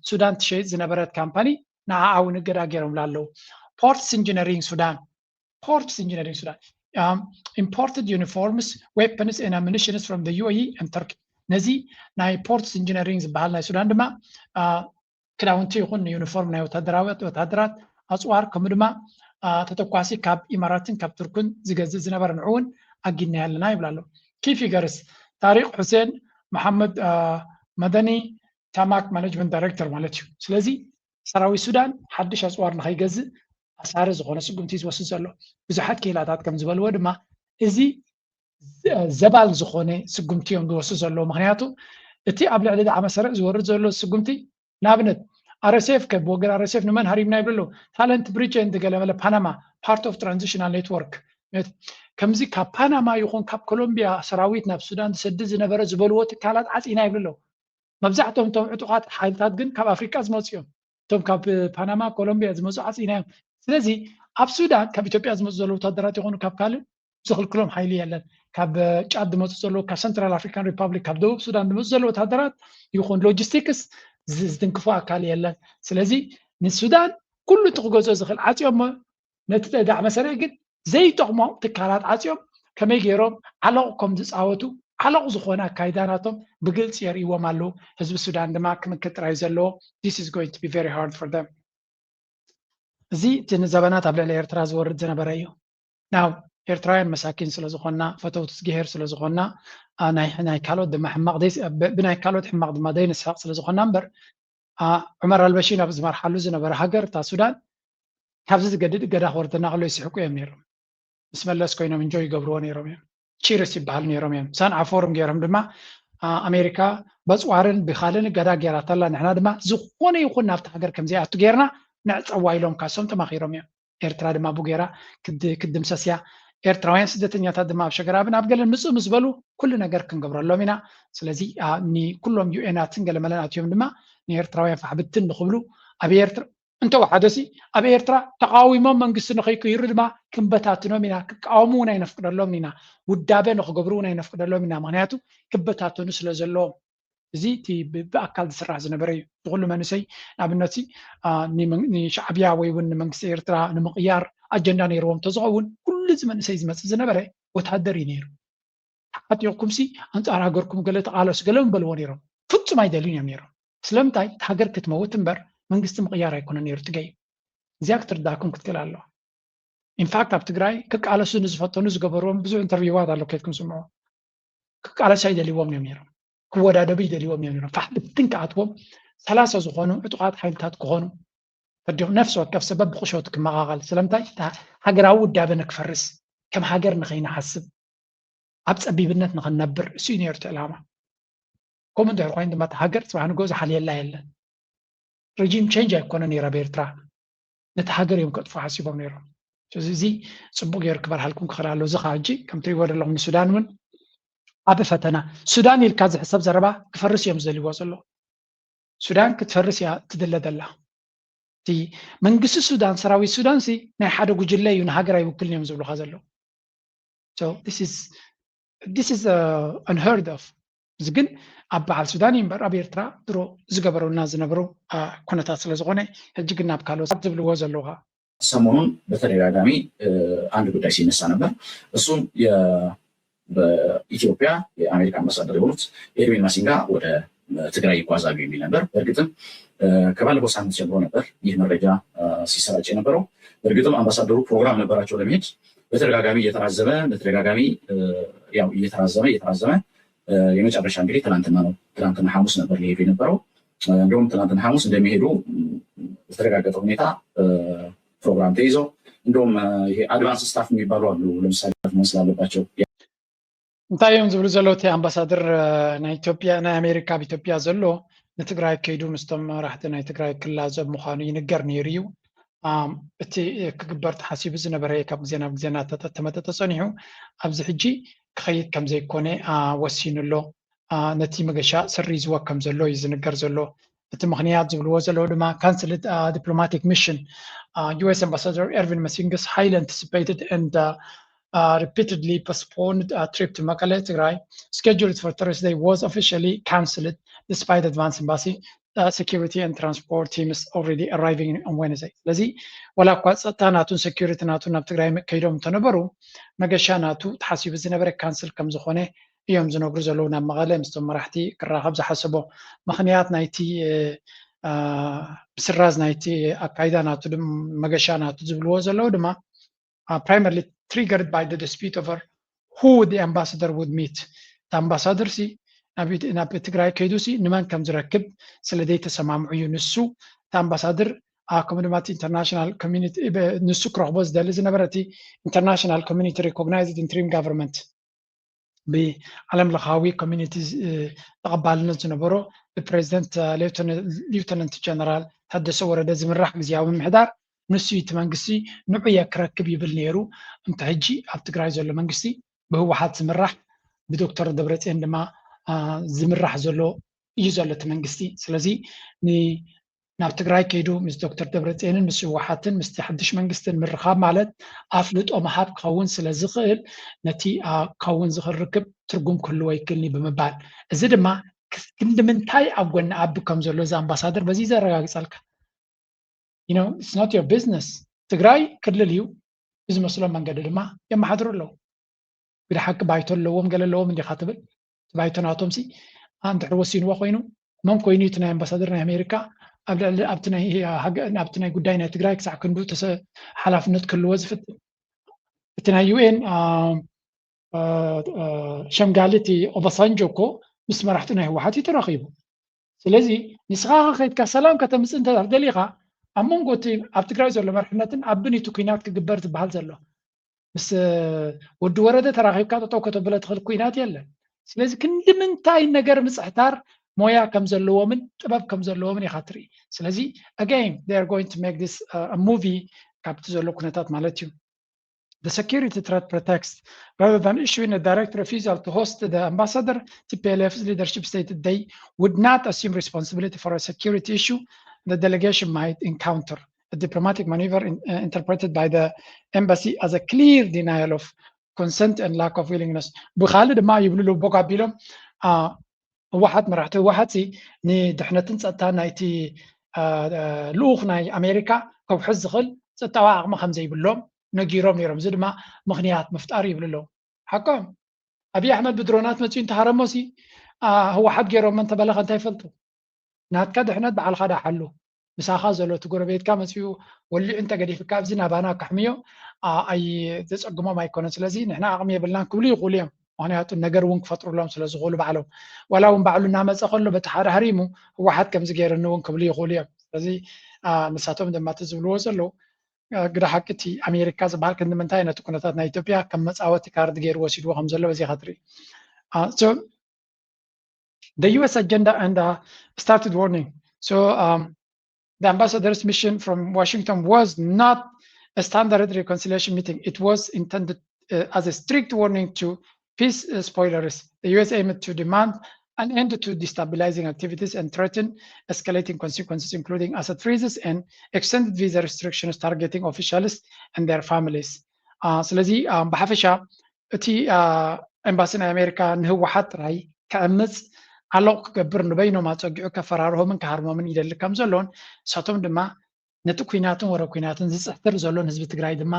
ሱዳን ትሸይጥ ዝነበረት ካምፓኒ ንዓኣ እውን እገዳ ገይሮምላ ኣለዉ። Ports Engineering Sudan Ports Engineering Sudan imported uniforms, weapons and ammunitions from the UAE and Turkey። ነዚ ናይ Ports Engineering ዝበሃል ናይ ሱዳን ድማ ክዳውንቲ ይኹን ዩኒፎርም ናይ ወታደራዊ ወታደራት ኣፅዋር ከምኡ ድማ ተተኳሲ ካብ ኢማራትን ካብ ቱርክን ዝገዝእ ዝነበረ ንዑ እውን ኣጊድናዮ ኣለና ይብላ ኣለዉ። Key figures ታሪክ ሑሴን መሓመድ መደኒ ታማክ ማኔጅመንት ዳይሬክተር ማለት እዩ። ስለዚ ሰራዊት ሱዳን ሓድሽ ኣፅዋር ንኸይገዝእ ኣሳሪ ዝኾነ ስጉምቲ ዝወስድ ዘሎ። ብዙሓት ክኢላታት ከም ዝበልዎ ድማ እዚ ዘባል ዝኾነ ስጉምቲ እዮም ዝወስዱ ዘለዉ። ምክንያቱ እቲ ኣብ ልዕሊ ዳዕመ ሰሪዕ ዝወርድ ዘሎ ስጉምቲ ንኣብነት RSF ከ ብወገን RSF ንመን ሃሪምና ይብሉ ኣለዉ። Talent Bridge and ገለመለ ፓናማ part of transitional network ከምዚ ካብ ፓናማ ይኹን ካብ ኮሎምቢያ ሰራዊት ናብ ሱዳን ዝሰድድ ዝነበረ ዝበልዎ ትካላት ዓፂና ይብሉ ኣለዉ። መብዛሕትኦም እቶም ዕጡቓት ሓይልታት ግን ካብ ኣፍሪቃ ዝመፁ እዮም። እቶም ካብ ፓናማ ኮሎምቢያ ዝመፁ ዓፂና እዮም። ስለዚ ኣብ ሱዳን ካብ ኢትዮጵያ ዝመፁ ዘለዉ ወታደራት ይኹኑ ካብ ካልእ ዝኽልክሎም ሓይሊ የለን። ካብ ጫድ ዝመፁ ዘለዉ ካብ ሰንትራል ኣፍሪካን ሪፓብሊክ ካብ ደቡብ ሱዳን ዝመፁ ዘለዉ ወታደራት ይኹን ሎጂስቲክስ ዝትንክፎ ኣካል የለን። ስለዚ ንሱዳን ኩሉ እቲ ክገዝኦ ዝኽእል ዓፅዮሞ ነቲ ዳዕመ ሰሪዕ ግን ዘይጠቕሞም ትካላት ዓፅዮም ከመይ ገይሮም ዓለቕ ከም ዝፃወቱ ዓለቕ ዝኾነ ኣካይዳ ናቶም ብግልፂ የርእይዎም ኣለዉ። ህዝቢ ሱዳን ድማ ክምክት ጥራይ ዘለዎ this is going to be very hard for them። እዚ እቲ ንዘበናት ኣብ ልዕሊ ኤርትራ ዝወርድ ዝነበረ እዩ። ናው ኤርትራውያን መሳኪን ስለ ዝኾንና ፈተውቲ ዝግሄር ስለ ዝኾንና ናይ ካልኦት ድማ ሕማቕ ብናይ ካልኦት ሕማቕ ድማ ዘይንስሕቕ ስለ ዝኾንና እምበር ዑመር ኣልበሺር ኣብ ዝመርሓሉ ዝነበረ ሃገር እታ ሱዳን ካብዚ ዝገድድ እገዳ ክወርደና ከሎ ይስሕቁ እዮም ነይሮም። ምስ መለስ ኮይኖም እንጆይ ይገብርዎ ነይሮም እዮም። ቺርስ ይበሃሉ ነይሮም እዮም። ሳንዓ ፎርም ገይሮም ድማ ኣሜሪካ በፅዋርን ብኻልን እገዳ ገይራታላ ንሕና ድማ ዝኾነ ይኹን ናብቲ ሃገር ከምዘይኣቱ ገይርና ነዕፀዋ ኢሎም ካሶም ተማኺሮም እዮም። ኤርትራ ድማ ብጌራ ክትድምሰስ እያ። ኤርትራውያን ስደተኛታት ድማ ኣብ ሸገራብን ኣብ ገለን ምፅእ ምስ በሉ ኩሉ ነገር ክንገብረሎም ኢና። ስለዚ ንኩሎም ዩኤናትን ገለመለን ኣትዮም ድማ ንኤርትራውያን ፋሕብትን ንክብሉ ኣብ ኤርትራ እንተወሓደሲ ኣብ ኤርትራ ተቃዊሞም መንግስቲ ንከይቅይሩ ድማ ክንበታትኖም ኢና። ክቃወሙ እውን ኣይነፍቅደሎም ኢና። ውዳበ ንክገብሩ እውን ኣይነፍቅደሎም ኢና። ምክንያቱ ክበታተኑ ስለ ዘለዎም እዚ እቲ ብኣካል ዝስራሕ ዝነበረ እዩ። ዝኩሉ መንእሰይ ንኣብነት ንሻዕብያ ወይ እውን ንመንግስቲ ኤርትራ ንምቕያር ኣጀንዳ ነይርዎም እንተዝኸውን ኩሉ እዚ መንእሰይ ዝመፅእ ዝነበረ ወታደር እዩ ነይሩ። ተዓጢቕኩምሲ ኣንፃር ሃገርኩም ገለ ተቓለሱ ገለ ምበልዎ ነይሮም። ፍፁም ኣይደልዩን እዮም ነይሮም። ስለምንታይ? እቲ ሃገር ክትመውት እምበር መንግስቲ ምቕያር ኣይኮነ ነይሩ ትገይ። እዚኣ ክትርዳእኩም ክትክእል ኣለዋ። ኢንፋክት ኣብ ትግራይ ክቃለሱ ንዝፈተኑ ዝገበርዎም ብዙሕ ኢንተርቪዋት ኣሎ፣ ከድኩም ስምዑ። ክቃለሱ ኣይደልይዎም እዮም ነይሮም፣ ክወዳደቡ ይደልይዎም እዮም ነይሮም። ፋሕ ብትን ክኣትዎም ሰላሳ ዝኾኑ ዕጡቓት ሓይልታት ክኾኑ ተዲኹም ነፍሲ ወከፍ ሰበብ ብቁሸቱ ክመቓቐል ስለምንታይ? ሃገራዊ ውዳበ ንክፈርስ፣ ከም ሃገር ንኸይንሓስብ፣ ኣብ ፀቢብነት ንኽንነብር እሱ እዩ ነይሩ እቲ ዕላማ። ከምኡ እንድሕር ኮይኑ ድማ እታ ሃገር ፅባሕ ንግሆ ዝሓልየላ የለን። ሬጂም ቼንጅ ኣይኮነ ነይሩ ኣብ ኤርትራ። ነቲ ሃገር እዮም ከጥፉ ሓሲቦም ነይሮም። እዚ ፅቡቅ ገይሩ ክበርሃልኩም ክኽእል ኣሎ። እዚ ከዓ ሕጂ ከም ትሪእዎ ዘለኹም ንሱዳን እውን ዓቢ ፈተና። ሱዳን ኢልካ ዝሕሰብ ዘረባ ክፈርስ እዮም ዝደልይዎ ዘለዉ። ሱዳን ክትፈርስ እያ ትድለ ዘላ። እቲ መንግስቲ ሱዳን ሰራዊት ሱዳን ሲ ናይ ሓደ ጉጅለ እዩ፣ ንሃገር ኣይውክልን እዮም ዝብሉካ ዘለዉ። So this is this is unheard of። እዚ ግን ኣብ በዓል ሱዳን እዩ እምበር ኣብ ኤርትራ ድሮ ዝገበሩና ዝነበሩ ኩነታት ስለ ዝኾነ ሕጂ ግን ናብ ካልኦት ዝብልዎ ዘለዉ ከዓ ሰሞኑን በተደጋጋሚ አንድ ጉዳይ ሲነሳ ነበር። እሱም በኢትዮጵያ የአሜሪካ አምባሳደር የሆኑት ኤድዊን ማሲንጋ ወደ ትግራይ ይጓዛሉ የሚል ነበር። በእርግጥም ከባለፈው ሳምንት ጀምሮ ነበር ይህ መረጃ ሲሰራጭ የነበረው። በእርግጥም አምባሳደሩ ፕሮግራም ነበራቸው ለመሄድ፣ በተደጋጋሚ እየተራዘመ በተደጋጋሚ ያው እየተራዘመ እየተራዘመ የመጨረሻ እንግዲህ ትናንትና ነው። ትናንትና ሐሙስ ነበር ሊሄዱ የነበረው። እንደውም ትናንትና ሐሙስ እንደሚሄዱ በተረጋገጠ ሁኔታ ፕሮግራም ተይዞ፣ እንደውም ይሄ አድቫንስ ስታፍ የሚባሉ አሉ። ለምሳሌ መሆን ስላለባቸው እንታይ እዮም ዝብሉ ዘለዉ? እቲ ኣምባሳደር ናይ ኢትዮጵያ ናይ ኣሜሪካ ኣብ ኢትዮጵያ ዘሎ ንትግራይ ከይዱ ምስቶም መራሕቲ ናይ ትግራይ ክላዘብ ምዃኑ ይንገር ነይሩ እዩ። እቲ ክግበር ተሓሲቡ ዝነበረ ካብ ግዜ ናብ ግዜ እናተመጠጠ ፀኒሑ ኣብዚ ሕጂ ክኸይድ ከም ዘይኮነ ወሲኑ ኣሎ። ነቲ መገሻ ሰሪዝዎ ከም ዘሎ እዩ ዝንገር ዘሎ። እቲ ምኽንያት ዝብልዎ ዘለዉ ድማ canceled diplomatic mission. U S ambassador Ervin Masinga's highly anticipated and repeatedly postponed trip to Mekelle, Tigray, scheduled for Thursday, was officially canceled despite advance embassy security and transport teams already arriving on Wednesday. ስለዚ ዋላ እኳ ፀጥታ ናቱን security ናቱን ናብ ትግራይ ከይዶም እንተነበሩ፣ መገሻ ናቱ ተሓሲቡ ዝነበረ ካንስል ከም ዝኾነ እዮም ዝነግሩ ዘለዉ። ናብ መቐለ ምስቶም መራሕቲ ክራኸብ ዝሓሰቦ ምኽንያት ናይቲ ምስራዝ ናይቲ ኣካይዳ ናቱ መገሻ ናቱ ዝብልዎ ዘለዉ ድማ primarily triggered by the dispute over who the ambassador would meet. እቲ ኣምባሳደር ሲ ናብ ትግራይ ከይዱ ሲ ንመን ከም ዝረክብ ስለ ዘይተሰማምዑ እዩ። ንሱ እቲ ኣምባሳደር ከምኡ ድማ international community ንሱ ክረኽቦ ዝደሊ ዝነበረ እቲ international community recognized interim government ብዓለም ለኻዊ community ተቐባልነት ዝነበሮ ብፕሬዚደንት ሊውተነንት ጀነራል ታደሰ ወረደ ዝምራሕ ግዝያዊ ምምሕዳር ንሱ እቲ መንግስቲ ንዑየ ክረክብ ይብል ነይሩ። እንተ ሕጂ ኣብ ትግራይ ዘሎ መንግስቲ ብህወሓት ዝምራሕ ብዶክተር ደብረፅዮን ድማ ዝምራሕ ዘሎ እዩ ዘሎ እቲ መንግስቲ። ስለዚ ናብ ትግራይ ከይዱ ምስ ዶክተር ደብረፅዮንን ምስ ህወሓትን ምስቲ ሓድሽ መንግስትን ምርኻብ ማለት ኣፍልጦ ምሃብ ክኸውን ስለ ዝኽእል ነቲ ክኸውን ዝኽእል ርክብ ትርጉም ክህልዎ ይክእልኒ ብምባል እዚ ድማ ክንዲ ምንታይ ኣብ ጎኒ ኣቢ ከም ዘሎ እዚ ኣምባሳደር በዚ ዘረጋግፀልካ። You know, it's not your business። ትግራይ ክልል እዩ። ብዝመስሎም መንገዲ ድማ የመሓድሩ ኣለዉ። ግደ ሓቂ ባይቶ ኣለዎም ገለ ኣለዎም እንዲኻ ትብል። እቲ ባይቶ ናቶም ሲ እንድሕር ወሲንዎ ኮይኑ መን ኮይኑ እቲ ናይ ኣምባሳደር ናይ ኣሜሪካ ኣብ ልዕሊ ኣብቲ ናይ ጉዳይ ናይ ትግራይ ክሳዕ ክንዱ ሓላፍነት ክህልዎ ዝፍትን? እቲ ናይ ዩ ኤን ሸምጋሊ እቲ ኦባሳንጆ እኮ ምስ መራሕቲ ናይ ህወሓት እዩ ተራኺቡ። ስለዚ ንስኻ ከኸይድካ ሰላም ከተምፅእ እንተ ደሊኻ ኣብ መንጎ እቲ ኣብ ትግራይ ዘሎ መርሕነትን ኣብን እቲ ኩናት ክግበር ዝበሃል ዘሎ ምስ ወዲ ወረደ ተራኺብካ ጠጠው ከተብለ ትኽእል ኩናት የለን። ስለዚ ክንዲ ምንታይ ነገር ምፅሕታር ሞያ ከም ዘለዎምን ጥበብ ከም ዘለዎምን ኢኻ ትርኢ። ስለዚ again they are going to make this movie ካብቲ ዘሎ ኩነታት ማለት እዩ። The security threat pretext, rather than issuing a direct refusal to host the ambassador, T P L F's leadership stated they would not assume responsibility for a security issue the delegation might encounter, a diplomatic maneuver in, uh, interpreted by the embassy as a clear denial of consent and lack of willingness. ብኻልእ ድማ ይብሉ ቦግ ኣቢሎም ህወሓት መራሕቲ ህወሓት ንድሕነትን ፀጥታን ናይቲ ልኡኽ ናይ ኣሜሪካ ከውሕስ ዝኽእል ፀጥታዊ ዓቕሚ ከም ዘይብሎም ነጊሮም ነይሮም። እዚ ድማ ምኽንያት ምፍጣር ይብሉ ኣለዉ። ሓቆም ኣብይ ኣሕመድ ብድሮናት መፅኡ እንተሃረሞ ሲ ህወሓት ገይሮሞ እንተበለኸ እንታይ ይፈልጡ? ናትካ ድሕነት ባዕልኻ ዳሓሉ። ምሳኻ ዘሎ እቲ ጎረቤትካ መፅኡ ወሊዑ እንተገዲፍካ ኣብዚ ናባና ካሕምዮ ኣይ ዘፀግሞም ኣይኮነን። ስለዚ ንሕና ዓቕሚ የብልናን ክብሉ ይኽእሉ እዮም። ምክንያቱ ነገር እውን ክፈጥሩሎም ስለ ዝኽእሉ ባዕሎም ዋላ እውን ባዕሉ እናመፀ ከሎ በቲ ሓደ ሃሪሙ ህወሓት ከምዚ ገይርኒ እውን ክብሉ ይኽእሉ እዮም። ስለዚ ንሳቶም ድማ እቲ ዝብልዎ ዘለዉ ግደ ሓቂ እቲ ኣሜሪካ ዝበሃል ክንዲ ምንታይ ነቲ ኩነታት ናይ ኢትዮጵያ ከም መፃወቲ ካርድ ገይሩ ወሲድዎ ከም ዘሎ በዚ ኢኻ ትርኢ። The U S agenda and uh, started warning. So um, the ambassador's mission from Washington was not a standard reconciliation meeting. It was intended uh, as a strict warning to peace uh, spoilers. The U S aimed to demand an end to destabilizing activities and threaten escalating consequences, including asset freezes and extended visa restrictions targeting officials and their families. ስለዚ ብሓፈሻ እቲ ኤምባሲ ናይ ኣሜሪካ ንህወሓት ጥራይ ከዕምፅ ዓሎቕ ክገብር ንበይኖም ኣፀጊዑ ከፈራርሆምን ክሃርሞምን ይደሊ ከም ዘሎን ንሳቶም ድማ ነቲ ኩናትን ወረ ኩናትን ዝፅሕትር ዘሎ ንህዝቢ ትግራይ ድማ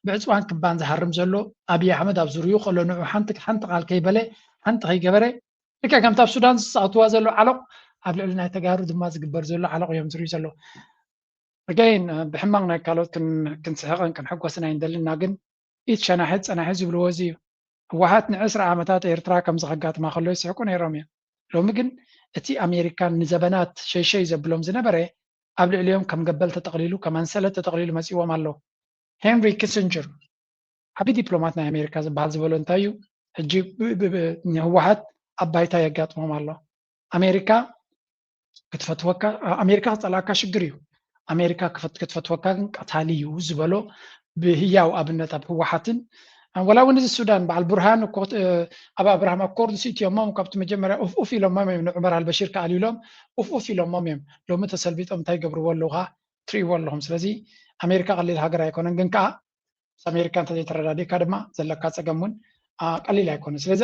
ብዕፅዋን ክባን ዝሃርም ዘሎ ኣብይ ኣሕመድ ኣብ ዙርይኡ ከሎ ንዑ ሓንቲ ሓንቲ ቃል ከይበለ ሓንቲ ከይገበረ ልክዕ ከምቲ ኣብ ሱዳን ዝፃወትዋ ዘሎ ዓሎቕ ኣብ ልዕሊ ናይ ተጋሩ ድማ ዝግበር ዘሎ ዓሎቕ እዮም ዝርእዩ ዘለዉ። ኣጋይን ብሕማቕ ናይ ካልኦት ክንስሕቕን ክንሕጎስን ኣይንደልና፣ ግን ኢድ ሸናሒት ፀናሒ ዝብልዎ እዚ እዩ። ህወሓት ንዕስራ ዓመታት ኤርትራ ከምዚ ከጋጥማ ከሎ ይስሕቁ ነይሮም እዮም። ሎሚ ግን እቲ ኣሜሪካን ንዘበናት ሸይሸይ ዘብሎም ዝነበረ ኣብ ልዕሊኦም ከም ገበል ተጠቕሊሉ ከም ኣንሰለት ተጠቕሊሉ መፂዎም ኣሎ። ሄንሪ ኪስንጀር ዓቢ ዲፕሎማት ናይ ኣሜሪካ ዝበሃል ዝበሎ እንታይ እዩ? ሕጂ ንህወሓት ኣብ ባይታ የጋጥሞም ኣሎ። ኣሜሪካ ክትፈትወካ ኣሜሪካ ክፀላእካ ሽግር እዩ። ኣሜሪካ ክትፈትወካ ግን ቀታሊ እዩ ዝበሎ ብህያው ኣብነት ኣብ ህወሓትን ወላ እውን እዚ ሱዳን በዓል ቡርሃን ኣብ ኣብርሃም ኣኮርድስ ኢትዮሞም ካብቲ መጀመርያ ኡፍ ኡፍ ኢሎሞም እዮም ንዑመር ኣልበሺር ከኣልዩሎም ኡፍ ኡፍ ኢሎሞም እዮም። ሎሚ ተሰልቢጦም እንታይ ገብርዎ ኣለዉ ከዓ ትርእይዎ ኣለኹም። ስለዚ ኣሜሪካ ቀሊል ሃገር ኣይኮነን፣ ግን ከዓ ምስ ኣሜሪካ እንተዘይተረዳዲእካ ድማ ዘለካ ፀገም እውን ቀሊል ኣይኮነን። ስለዚ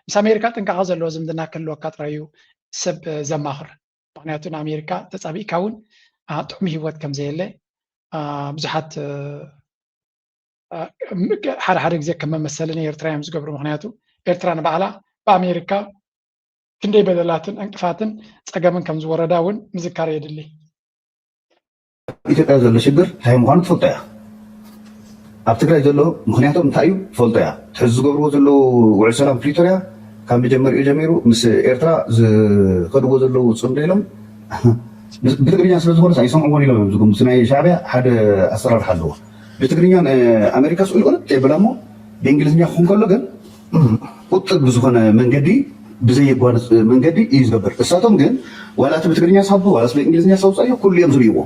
ምስ ኣሜሪካ ጥንቃቐ ዘለዎ ዝምድና ክህልወካ ጥራይ እዩ ሰብ ዘማኽር። ምክንያቱ ንኣሜሪካ ተፃቢእካ እውን ጥዑሚ ህይወት ከምዘየለ ብዙሓት ሓደ ሓደ ግዜ ከም መመሰሊ ንኤርትራ እዮም ዝገብሩ። ምክንያቱ ኤርትራ ንባዕላ ብኣሜሪካ ክንደይ በደላትን ዕንቅፋትን ፀገምን ከም ዝወረዳ እውን ምዝካር የድሊ። ኢትዮጵያ ዘሎ ሽግር እንታይ ምዃኑ ትፈልጦ እያ። ኣብ ትግራይ ዘሎ ምክንያቶም እንታይ እዩ ትፈልጦ እያ። ሕዚ ዝገብርዎ ዘለዉ ውዕል ሰላም ፕሪቶርያ ካብ መጀመሪኡ ጀሚሩ ምስ ኤርትራ ዝኸድዎ ዘለዉ ፅምዶ ኢሎም ብትግርኛ ስለ ዝኾነ ኣይሰምዕዎን ኢሎም እዮም ዝግምቱ። ናይ ሻዕብያ ሓደ ኣሰራርሓ ኣለዎ። ብትግርኛ ኣሜሪካ ስኡል ቁርጥ የብላ እሞ ብእንግሊዝኛ ክኾን ከሎ ግን ቁጥብ ብዝኾነ መንገዲ ብዘየጓንፅ መንገዲ እዩ ዝገብር። እሳቶም ግን ዋላ እቲ ብትግርኛ ሳቡ ዋላ ብእንግሊዝኛ ሳውፃዮ ኩሉ እዮም ዝርእይዎ።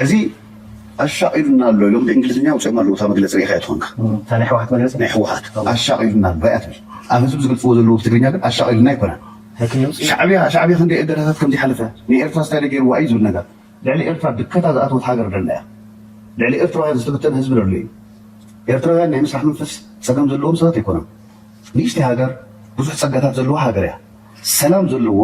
ሕዚ ኣሻቒሉና ኣሎ ኢሎም ብእንግሊዝኛ ኣውፅኦም ኣለዉ። እታ መግለፂ ርኢኻ እያ ትኾንካ። ናይ ህወሓት መግለፂ ናይ ህወሓት ኣሻቒሉና ኣሎ እያ ትብል። ኣብ ህዝቢ ዝገልፅዎ ዘለዉ ብትግርኛ ግን ኣሻቒሉና ኣይኮነን። ሻዕብያ ሻዕብያ ክንደይ እገዳታት ከም ዝሓለፈ ንኤርትራ ስታይል ገይርዋ እዩ ዝብል ነገር ልዕሊ ኤርትራ ድከታ ዝኣተወት ሃገር ደላ እያ። ልዕሊ ኤርትራውያን ዝተበተነ ህዝቢ ደሎ እዩ። ኤርትራውያን ናይ ምስራሕ መንፈስ ፀገም ዘለዎም ሰባት ኣይኮነን። ንእሽተይ ሃገር ብዙሕ ፀጋታት ዘለዋ ሃገር እያ። ሰላም ዘለዎ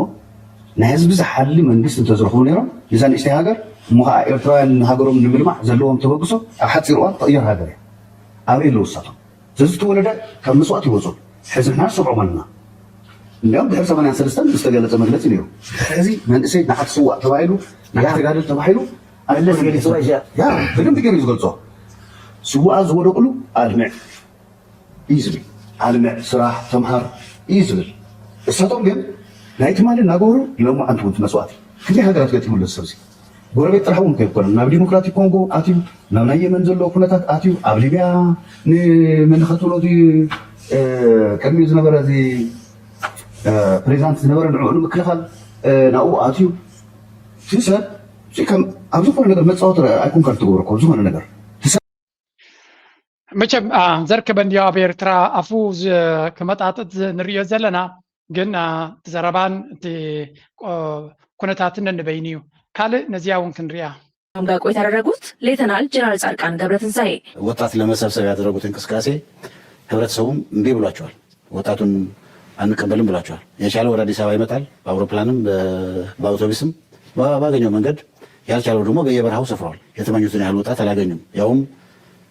ናይ ህዝቢ ዝሓሊ መንግስቲ እንተዝረኽቡ ነይሮም ነዛ ንእሽተይ ሃገር እሞ ከዓ ኤርትራውያን ንሃገሮም ንምልማዕ ዘለዎም ተበግሶ ኣብ ሓፂር እዋን ትቕየር ሃገር እያ። ኣበይ ኣለዉ እሳቶም? ስለዚ እቲ ወለደ ካብ መስዋእቲ ይወፁ። ሕዚ ንሕና ንሰምዖም ኣለና። እንዲያውም ድሕሪ ሰማንያን ሰለስተን ዝተገለፀ መግለፂ ነይሩ። ሕዚ መንእሰይ ንዓ ትስዋእ ተባሂሉ ንዓ ተጋደል ተባሂሉ መለስ ገሊፅዋ ይሻ ያ ብደንብ ገይሩ እዩ ዝገልፆ። ስዋኣ ዝወደቕሉ ኣልምዕ እዩ ዝብል። ኣልምዕ፣ ስራሕ፣ ተምሃር እዩ ዝብል። እሳቶም ግን ናይ ትማሊ እናገበሩ ሎሚ ኣንቲ እውን መስዋእቲ ክንደይ ሃገራት ገጢሙሉ እዚ ሰብ እዚ። ጎረቤት ጥራሕ እውን ከይኮነ ናብ ዲሞክራቲክ ኮንጎ ኣትዩ ናብ ናይ የመን ዘሎ ኩነታት ኣትዩ ኣብ ሊብያ ንመን ከትብሎ እቲ ቅድሚኡ ዝነበረ እዚ ፕሬዚዳንት ዝነበረ ንዕኡ ንምክልኻል ናብኡ ኣትዩ እቲ ሰብ እዚ ከም ኣብ ዝኾነ ነገር መፃወቲ ኣይኮንካ ትገብሮ እኮ ዝኾነ ነገር መቸም ዘርከበ እንዲዮ ኣብ ኤርትራ ኣፉ ክመጣጥጥ ንሪዮ ዘለና ግን ዘረባን እቲ ኩነታትን ነንበይኑ እዩ። ካልእ ነዚኣ እውን ክንሪኣ ዳቆ የተደረጉት ሌተናል ጀነራል ጻድቃን ገብረትንሳኤ ወጣት ለመሰብሰብ ያደረጉት እንቅስቃሴ ህብረተሰቡም እምቢ ብሏቸዋል። ወጣቱን አንቀበልም ብሏቸዋል። የቻለ ወደ አዲስ አበባ ይመጣል፣ በአውሮፕላንም በአውቶቡስም ባገኘው መንገድ፣ ያልቻለው ደግሞ በየበረሃው ሰፍሯል። የተመኙትን ያህል ወጣት አላገኙም። ያውም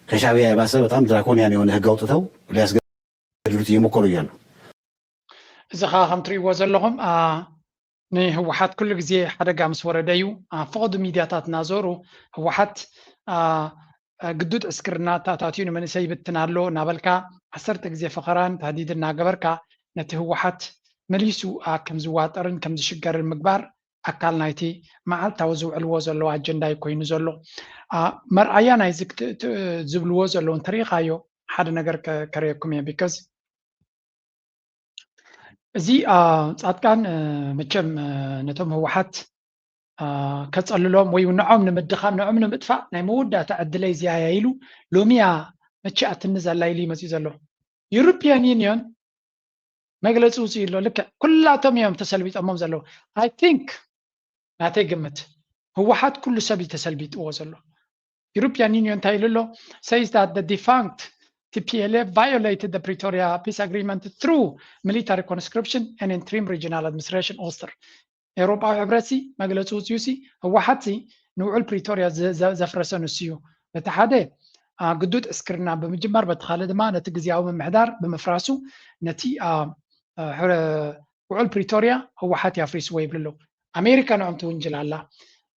ከሻዕቢያ የባሰ በጣም ድራኮኒያን የሆነ ህግ አውጥተው ሊያስገድዱት እየሞከሩ እያሉ እዚ ከዓ ከም ትርእይዎ ዘለኹም ንህወሓት ኩሉ ግዜ ሓደጋ ምስ ወረደ እዩ ኣብ ፍቕዱ ሚድያታት እናዞሩ ህወሓት ግዱድ ዕስክርና ተኣታትዩ ንመንእሰይ ይብትን ኣሎ እናበልካ ዓሰርተ ግዜ ፈኸራን ታህዲድ እናገበርካ ነቲ ህወሓት መሊሱ ከም ዝዋጠርን ከም ዝሽገርን ምግባር ኣካል ናይቲ መዓልታዊ ዝውዕልዎ ዘለዉ ኣጀንዳ እዩ ኮይኑ ዘሎ። መርኣያ ናይዚ ዝብልዎ ዘለዉ እንተሪኢኻዮ ሓደ ነገር ከርእየኩም እየ because እዚ ፃድቃን መቸም ነቶም ህወሓት ከፀልሎም ወይ ንዖም ንምድኻም ንዖም ንምጥፋእ ናይ መወዳእታ ዕድለይ እዚኣ እያ ኢሉ ሎሚያ መቸኣትኒ ዘላ ኢሉ ይመፅኡ ዘሎ። European Union መግለፂ ውፅኡ ኣሎ። ልክዕ ኩላቶም እዮም ተሰልቢጦሞም ዘለዉ። I think ናተይ ግምት ህወሓት ኩሉ ሰብ እዩ ተሰልቢጥዎ ዘሎ። European Union እንታይ ኢሉ ኣሎ says that the defunct TPLF violated the Pretoria peace agreement through military conscription and interim regional administration Oster ኤውሮጳዊ ሕብረት ሲ መግለፂ ውፅኡ ሲ ህወሓት ሲ ንውዕል ፕሪቶርያ ዘፍረሰ ንሱ እዩ። በቲ ሓደ ግዱድ ዕስክርና ብምጅማር፣ በቲ ካልእ ድማ ነቲ ግዝያዊ ምምሕዳር ብምፍራሱ ነቲ ውዕል ፕሪቶርያ ህወሓት ያፍሪስዎ ይብሉ ኣለዉ። ኣሜሪካ ንዖም ትውንጅል ኣላ፣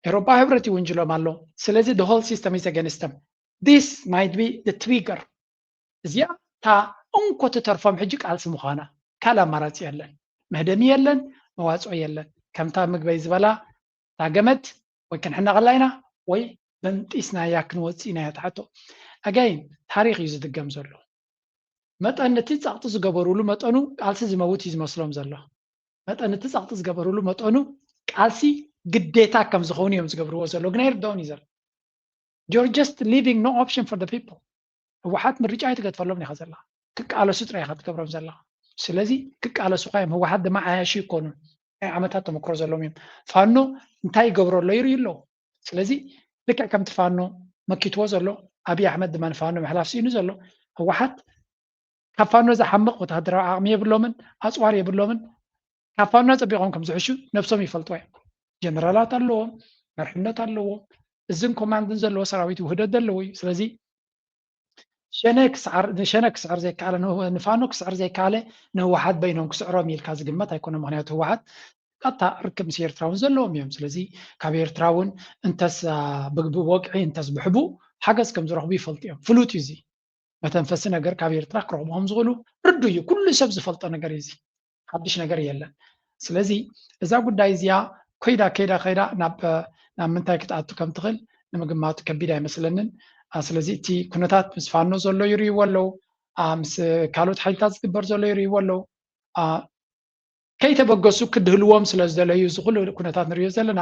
ኤሮፓ ህብረት ይውንጅሎም ኣሎ። ስለዚ the whole system is against them። This might be the trigger። እዚኣ እታ እንኮ ትተርፎም ሕጂ ቃልሲ ምዃና፣ ካልእ ኣማራፂ የለን። መህደሚ የለን፣ መዋፅኦ የለን። ከምታ ምግበይ ዝበላ እታ ገመድ ወይ ክንሕነቐላ ኢና ወይ በንጢስናያ ክንወፅእ ኢና እያ ትሓቶ። Again፣ ታሪኽ እዩ ዝድገም ዘሎ። መጠን እቲ ፃቕጢ ዝገበሩሉ መጠኑ ቃልሲ ዝመውት እዩ ዝመስሎም ዘሎ። መጠን እቲ ፃቕጢ ዝገበሩሉ መጠኑ ቃልሲ ግዴታ ከም ዝኸውን እዮም ዝገብርዎ ዘሎ። ግን ኣይርድኦን እዩ ዘሎ። You're just leaving no option for the people። ህወሓት ምርጫ ኣይትገድፈሎም ኢኻ ዘለኻ። ክቃለሱ ጥራይ ኢኻ ትገብሮም ዘለኻ። ስለዚ ክቃለሱኻ እዮም። ህወሓት ድማ ዓያሹ ይኮኑን። ናይ ዓመታት ተመክሮ ዘለዎም እዮም። ፋኖ እንታይ ይገብሮ ኣሎ ይርእዩ ኣለዉ። ስለዚ ልክዕ ከምቲ ፋኖ መኪትዎ ዘሎ፣ ኣብይ ኣሕመድ ድማ ንፋኖ ምሕላፍ ስኢኑ ዘሎ፣ ህወሓት ካብ ፋኖ ዝሓምቕ ወተሃደራዊ ዓቕሚ የብሎምን፣ ኣፅዋር የብሎምን። ካብ ፋኖ ፀቢቖም ከም ዝሕሹ ነብሶም ይፈልጥዎ እዮም። ጀነራላት ኣለዎም፣ መርሕነት ኣለዎም፣ እዝን ኮማንድን ዘለዎ ሰራዊት ውህደት ዘለዎ እዩ። ስለዚ ሸነ ክስዕር፣ ንሸነ ክስዕር ዘይከኣለ፣ ንህ-፣ ንፋኖ ክስዕር ዘይከኣለ ንህወሓት በይኖም ክስዕሮም ኢልካ ዝግመት ኣይኮነ። ምክንያቱ ህወሓት ቀጥታ ርክብ ምስ ኤርትራ እውን ዘለዎም እዮም። ስለዚ ካብ ኤርትራ እውን እንተስ፣ አ፣ ብ-፣ ብወግዒ እንተስ ብሕቡእ ሓገዝ ከም ዝረኽቡ ይፈልጡ እዮም። ፍሉጥ እዩ እዚ። መተንፈሲ ነገር ካብ ኤርትራ ክረኽቡ ከም ዝኽእሉ ርዱእ እዩ። ኩሉ ሰብ ዝፈልጦ ነገር እዩ እዚ። ሓድሽ ነገር የለን። ስለዚ እዛ ጉዳይ እዚኣ ከይዳ፣ ከይዳ፣ ከይዳ ናብ፣ ናብ ምንታይ ክትኣቱ ከም ትኽእል ንምግማቱ ከቢድ ኣይመስለንን። አ፣ ስለዚ እቲ ኩነታት ምስ ፋኖ ዘሎ ይርእይዎ ኣለዉ። አ፣ ምስ ካልኦት ሓይልታት ዝግበር ዘሎ ይርእይዎ ኣለዉ። አ፣ ከይተበገሱ ክድህልዎም ስለ ዝደለዩ፣ እዚ ኩሉ ኩነታት ንርእዮ ዘለና፣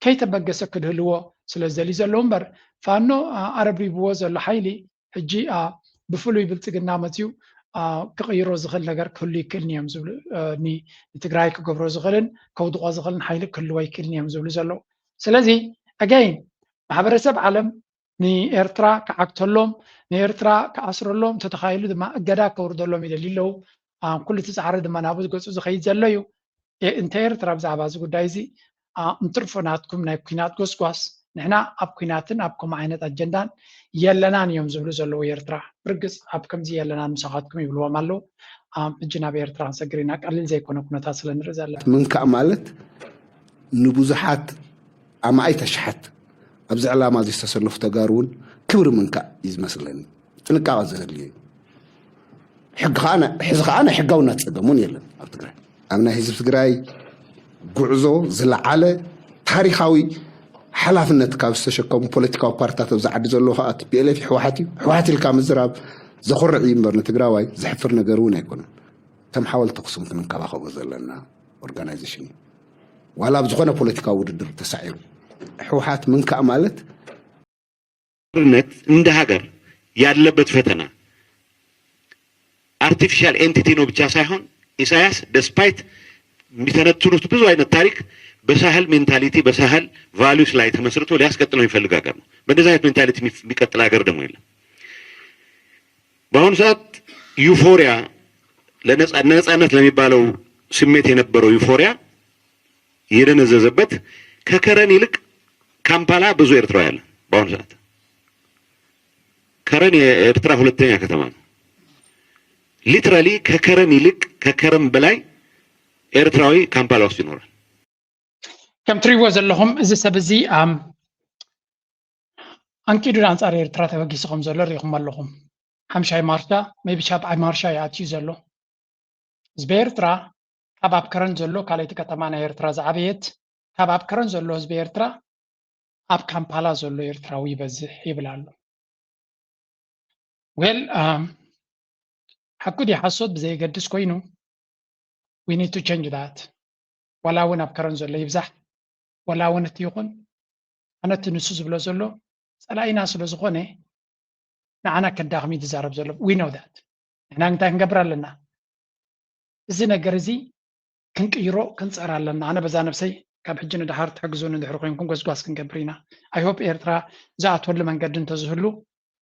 ከይተበገሰ ክድህልዎ ስለ ዝደልዩ ዘለዉ እምበር፣ ፋኖ፣ አ፣ ኣረብሪብዎ ዘሎ ሓይሊ ሕጂ፣ አ፣ ብፍሉይ ብልጽግና መጽዩ፣ አ፣ ክቕይሮ ዝኽእል ነገር ክህሉ ይክእልን እዮም ዝብሉ፣ አ፣ ኒ-፣ ንትግራይ ክገብሮ ዝኽእልን ከውድቖ ዝኽእልን ሓይሊ ክህልዎ ይክእልን እዮም ዝብሉ ዘለዉ። ስለዚ፣ again፣ ማሕበረሰብ ዓለም ንኤርትራ ክዓግተሎም፣ ንኤርትራ ክኣስረሎም፣ እንተተኻኢሉ ድማ እገዳ ከውርደሎም ይደልዩ ኣለዉ። አ፣ ኩሉ እቲ ጻዕሪ ድማ ናብኡ ገጹ ዝኸይድ ዘሎ እዩ። እ፣ እንተ ኤርትራ ብዛዕባ እዚ ጉዳይ እዚ፣ አ፣ እንትርፎ ናትኩም ናይ ኲናት ጎስጓስ፣ ንሕና ኣብ ኲናትን ኣብ ከምኡ ዓይነት ኣጀንዳን የለናን እዮም ዝብሉ ዘለዉ ኤርትራ። ብርግጽ ኣብ ከምዚ የለናን ምሳኻትኩም ይብልዎም ኣለዉ። አ፣ ሕጂ ናብ ኤርትራ ክንሰግር ኢና፣ ቀሊል ዘይኮነ ኩነታት ስለ ንርኢ ዘለና። ምንካእ ማለት ንብዙሓት ኣማኢት ኣሽሓት ኣብዚ ዕላማ እዚ ዝተሰለፉ ተጋሩ እውን ክብሪ ምንካእ እዩ ዝመስለኒ። ጥንቃቐ ዘድልዮ እዩ። ሕጊ ከዓ ናይ-፣ ሕዚ ከዓ ናይ ሕጋውነት ፀገም እውን የለን ኣብ ትግራይ። ኣብ ናይ ህዝቢ ትግራይ ጉዕዞ ዝለዓለ ታሪኻዊ ሓላፍነት ካብ ዝተሸከሙ ፖለቲካዊ ፓርቲታት ኣብዚ ዓዲ ዘለዎ ከዓ ቲ ፒ ኤል ኤፍ ህወሓት እዩ። ህወሓት ኢልካ ምዝራብ ዘኹርዕ እዩ እምበር ንትግራዋይ ዘሕፍር ነገር እውን ኣይኮነን። ከም ሓወልቲ ኣኽሱም ክንንከባኸቦ ዘለና ኦርጋናይዜሽን እዩ። ዋላ ኣብ ዝኾነ ፖለቲካዊ ውድድር ተሳዒሩ ህወሓት ምንካእ ማለት ሓርነት እንደ ሀገር ያለበት ፈተና አርቲፊሻል ኤንቲቲ ነው ብቻ ሳይሆን ኢሳያስ ደስፓይት የሚተነትኑት ብዙ አይነት ታሪክ በሳህል ሜንታሊቲ በሳህል ቫሉስ ላይ ተመስርቶ ሊያስቀጥለው የሚፈልግ ሀገር ነው። በእንደዚህ አይነት ሜንታሊቲ የሚፍ-፣ የሚቀጥል ሀገር ደግሞ የለም። በአሁኑ ሰዓት ዩፎሪያ ለነጻ-፣ ነጻነት ለሚባለው ስሜት የነበረው ዩፎሪያ የደነዘዘበት ከከረን ይልቅ ካምፓላ ብዙ ኤርትራዊ አለ። በአሁኑ ሰዓት ከረን የኤርትራ ሁለተኛ ከተማ ነው። ሊትራሊ ከከረን ይልቅ ከከረን በላይ ኤርትራዊ ካምፓላ ውስጥ ይኖራል። ከም ትሪእዎ ዘለኹም እዚ ሰብ እዚ፣ ኣም፣ ኣንቂዱ ንኣንጻር ኤርትራ ተበጊሱ ከም ዘሎ ርኢኹም ኣለኹም። ሓምሻይ ማርሻ፣ ሜቢ ሻብዓይ ማርሻ እዩ ኣትዩ ዘሎ። ህዝቢ ኤርትራ ካብ ኣብ ከረን ዘሎ ካልኣይቲ ከተማ ናይ ኤርትራ ዝዓበየት፣ ካብ ኣብ ከረን ዘሎ ህዝቢ ኤርትራ ኣብ ካምፓላ ዘሎ ኤርትራዊ ይበዝሕ ይብል ኣሎ። ዌል፣ ኣም፣ ሓቁ ድዩ ሓሶት ብዘየገድስ ኮይኑ፣ we need to change that። ዋላ እውን ኣብ ከረን ዘሎ ይብዛሕ፣ ዋላ እውን እቲ ይኹን፣ ኣነ እቲ ንሱ ዝብሎ ዘሎ ጸላኢና ስለ ዝኾነ ንዓና ከዳኽም እዩ ዝዛረብ ዘሎ። We know that። ንሕና እንታይ ክንገብር ኣለና? እዚ ነገር እዚ ክንቅይሮ ክንጸር ኣለና። ኣነ በዛ ነብሰይ ካብ ሕጂ ንድሓር ትሕግዙኒ እንድሕር ኮይንኩም ጎስጓስ ክንገብር ኢና። I hope ኤርትራ ዝኣትወሉ መንገዲ እንተዝህሉ፣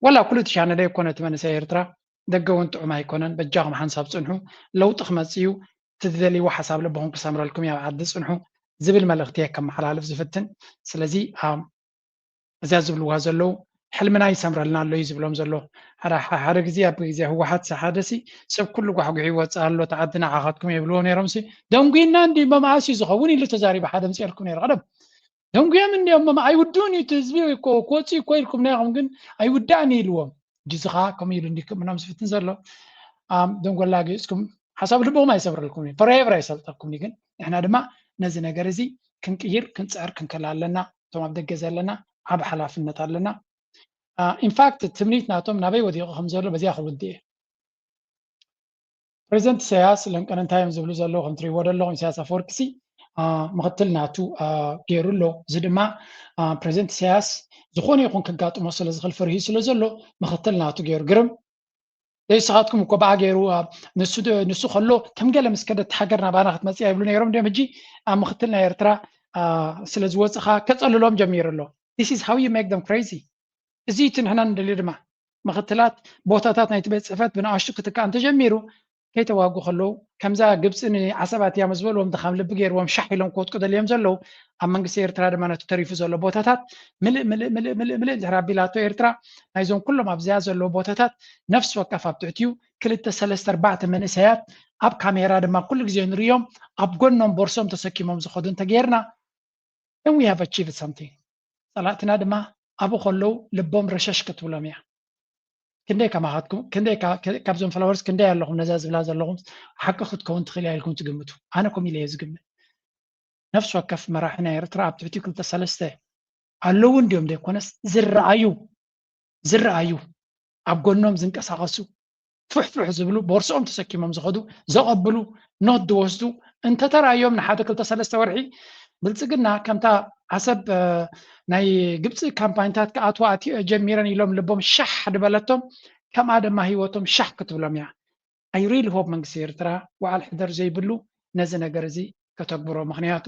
ዋላ ኩሉ እቲ ቻነለይ እኮ ነቲ መንእሰይ ኤርትራ ደገ እውን ጥዑም ኣይኮነን፣ በጃኹም ሓንሳብ ጽንሑ፣ ለውጢ ክመጽእ እዩ፣ እቲ ዝደልይዎ ሓሳብ ልብኹም ክሰምረልኩም እዩ፣ ኣብ ዓዲ ጽንሑ ዝብል መልእኽቲ እየ ከመሓላልፍ ዝፍትን። ስለዚ፣ ኣም፣ እዚኣ ዝብልዋ ዘለዉ ሕልምና ይሰምረልና ኣሎ እዩ ዝብሎም ዘሎ። ሓደ ግዜ ኣብ ግዜ ህወሓት ሓደ ሲ ሰብ ኩሉ ጓሕጉሕ ይወፅእ ኣሎ፣ ተዓዲ ንዓኻትኩም የብልዎ ነይሮም ሲ ደንጉይና እንዲ መምኣስ እዩ ዝኸውን ኢሉ ተዛሪቡ ሓደ ምፅኤልኩም ነይሩ ቀደም። ደንጉዮም እንዲዮም መማ ኣይውድኡን እዩ እቲ ህዝቢ ክወፅኡ እኮ ኢልኩም ነይኹም ግን ኣይውዳእን እዩ ኢልዎም። ጅዚ ከዓ ከምኡ ኢሉ እንዲክምኖም ዝፍትን ዘሎ ደንጎላ ገይፅኩም ሓሳብ ልብኹም ኣይሰብረልኩም እዩ፣ ፎሬቨር ኣይሰልጠኩም እዩ። ግን ንሕና ድማ ነዚ ነገር እዚ ክንቅይር ክንፅዕር ክንከላ ኣለና። እቶም ኣብ ደገ ዘለና ዓብ ሓላፍነት ኣለና። ኢንፋክት ትምኒት ናቶም ናበይ ወዲቑ ከም ዘሎ በዚኣ ክውድእ እዩ። ፕሬዚደንት ኢሳያስ ለንቀነ እንታይ እዮም ዝብሉ ዘለዉ ከም ትሪእዎ ዘለኹም ኢሳያስ ኣፈወርቂ ሲ ምክትል ናቱ ገይሩ ኣሎ። እዚ ድማ ፕሬዚደንት ኢሳያስ ዝኾነ ይኹን ከጋጥሞ ስለ ዝኽእል ፈሪሁ ስለ ዘሎ ምክትል ናቱ ገይሩ ግርም ዘይስኻትኩም እኮ ብኣ ገይሩ ንሱ ከሎ ከም ገለ ምስ ከደት ሃገር ናባና ክትመፅእ ይብሉ ነይሮም ድም ሕጂ ኣብ ምክትል ናይ ኤርትራ ስለ ዝወፅኻ ከፀልሎም ጀሚሩ ኣሎ። This is how you make them crazy። እዚ እቲ ንሕና ንደልዮ ድማ ምክትላት ቦታታት ናይቲ ቤት ፅሕፈት ብንኣሽቱ ክትከኣ እንተጀሚሩ ከይተዋጉ ከለዉ ከምዛ ግብፂ ንዓሰባት እያ ዝበልዎም ድኻም ልቢ ገይርዎም ሻሕ ኢሎም ክወጥቁ ደልዮም ዘለዉ ኣብ መንግስቲ ኤርትራ ድማ ነቲ ተሪፉ ዘሎ ቦታታት ምልእ ምልእ ምልእ ምልእ ምልእ እንድሕር ኣቢላቶ ኤርትራ ናይዞም ኩሎም ኣብዚኣ ዘለዉ ቦታታት ነፍሲ ወከፍ ኣብ ትሕቲኡ ክልተ ሰለስተ ኣርባዕተ መንእሰያት ኣብ ካሜራ ድማ ኩሉ ግዜ ንርእዮም ኣብ ጎኖም ቦርሶም ተሰኪሞም ዝኸዱ እንተገይርና then we have achieved something። ፀላእትና ድማ ኣብኡ ከለዉ ልቦም ረሸሽ ክትብሎም እያ። ክንደይ ከማኻትኩም ክንደይ ካብዞም ፎሎወርስ ክንደይ ኣለኹም ነዛ ዝብላ ዘለኹም ሓቂ ክትከውን ትኽእል እያ ኢልኩም ትግምቱ? ኣነ ከም ኢለ እየ ዝግምት። ነፍሲ ወከፍ መራሒ ናይ ኤርትራ ኣብ ትሕቲ ክልተ ሰለስተ ኣለዉ እንዲዮም ዘይኮነስ ዝረኣዩ ዝረኣዩ ኣብ ጎኖም ዝንቀሳቐሱ ፍሕፍሕ ዝብሉ ቦርስኦም ተሰኪሞም ዝኸዱ ዘቐብሉ ኖት ዝወስዱ እንተተራእዮም ንሓደ ክልተ ሰለስተ ወርሒ ብልፅግና ከምታ ዓሰብ ናይ ግብፂ ካምፓኒታት ክኣትዋ ጀሚረን ኢሎም ልቦም ሻሕ ዝበለቶም ከምኣ ድማ ህይወቶም ሻሕ ክትብሎም እያ። I really hope መንግስቲ ኤርትራ ወዓል ሕደር ዘይብሉ ነዚ ነገር እዚ ከተግብሮ ምክንያቱ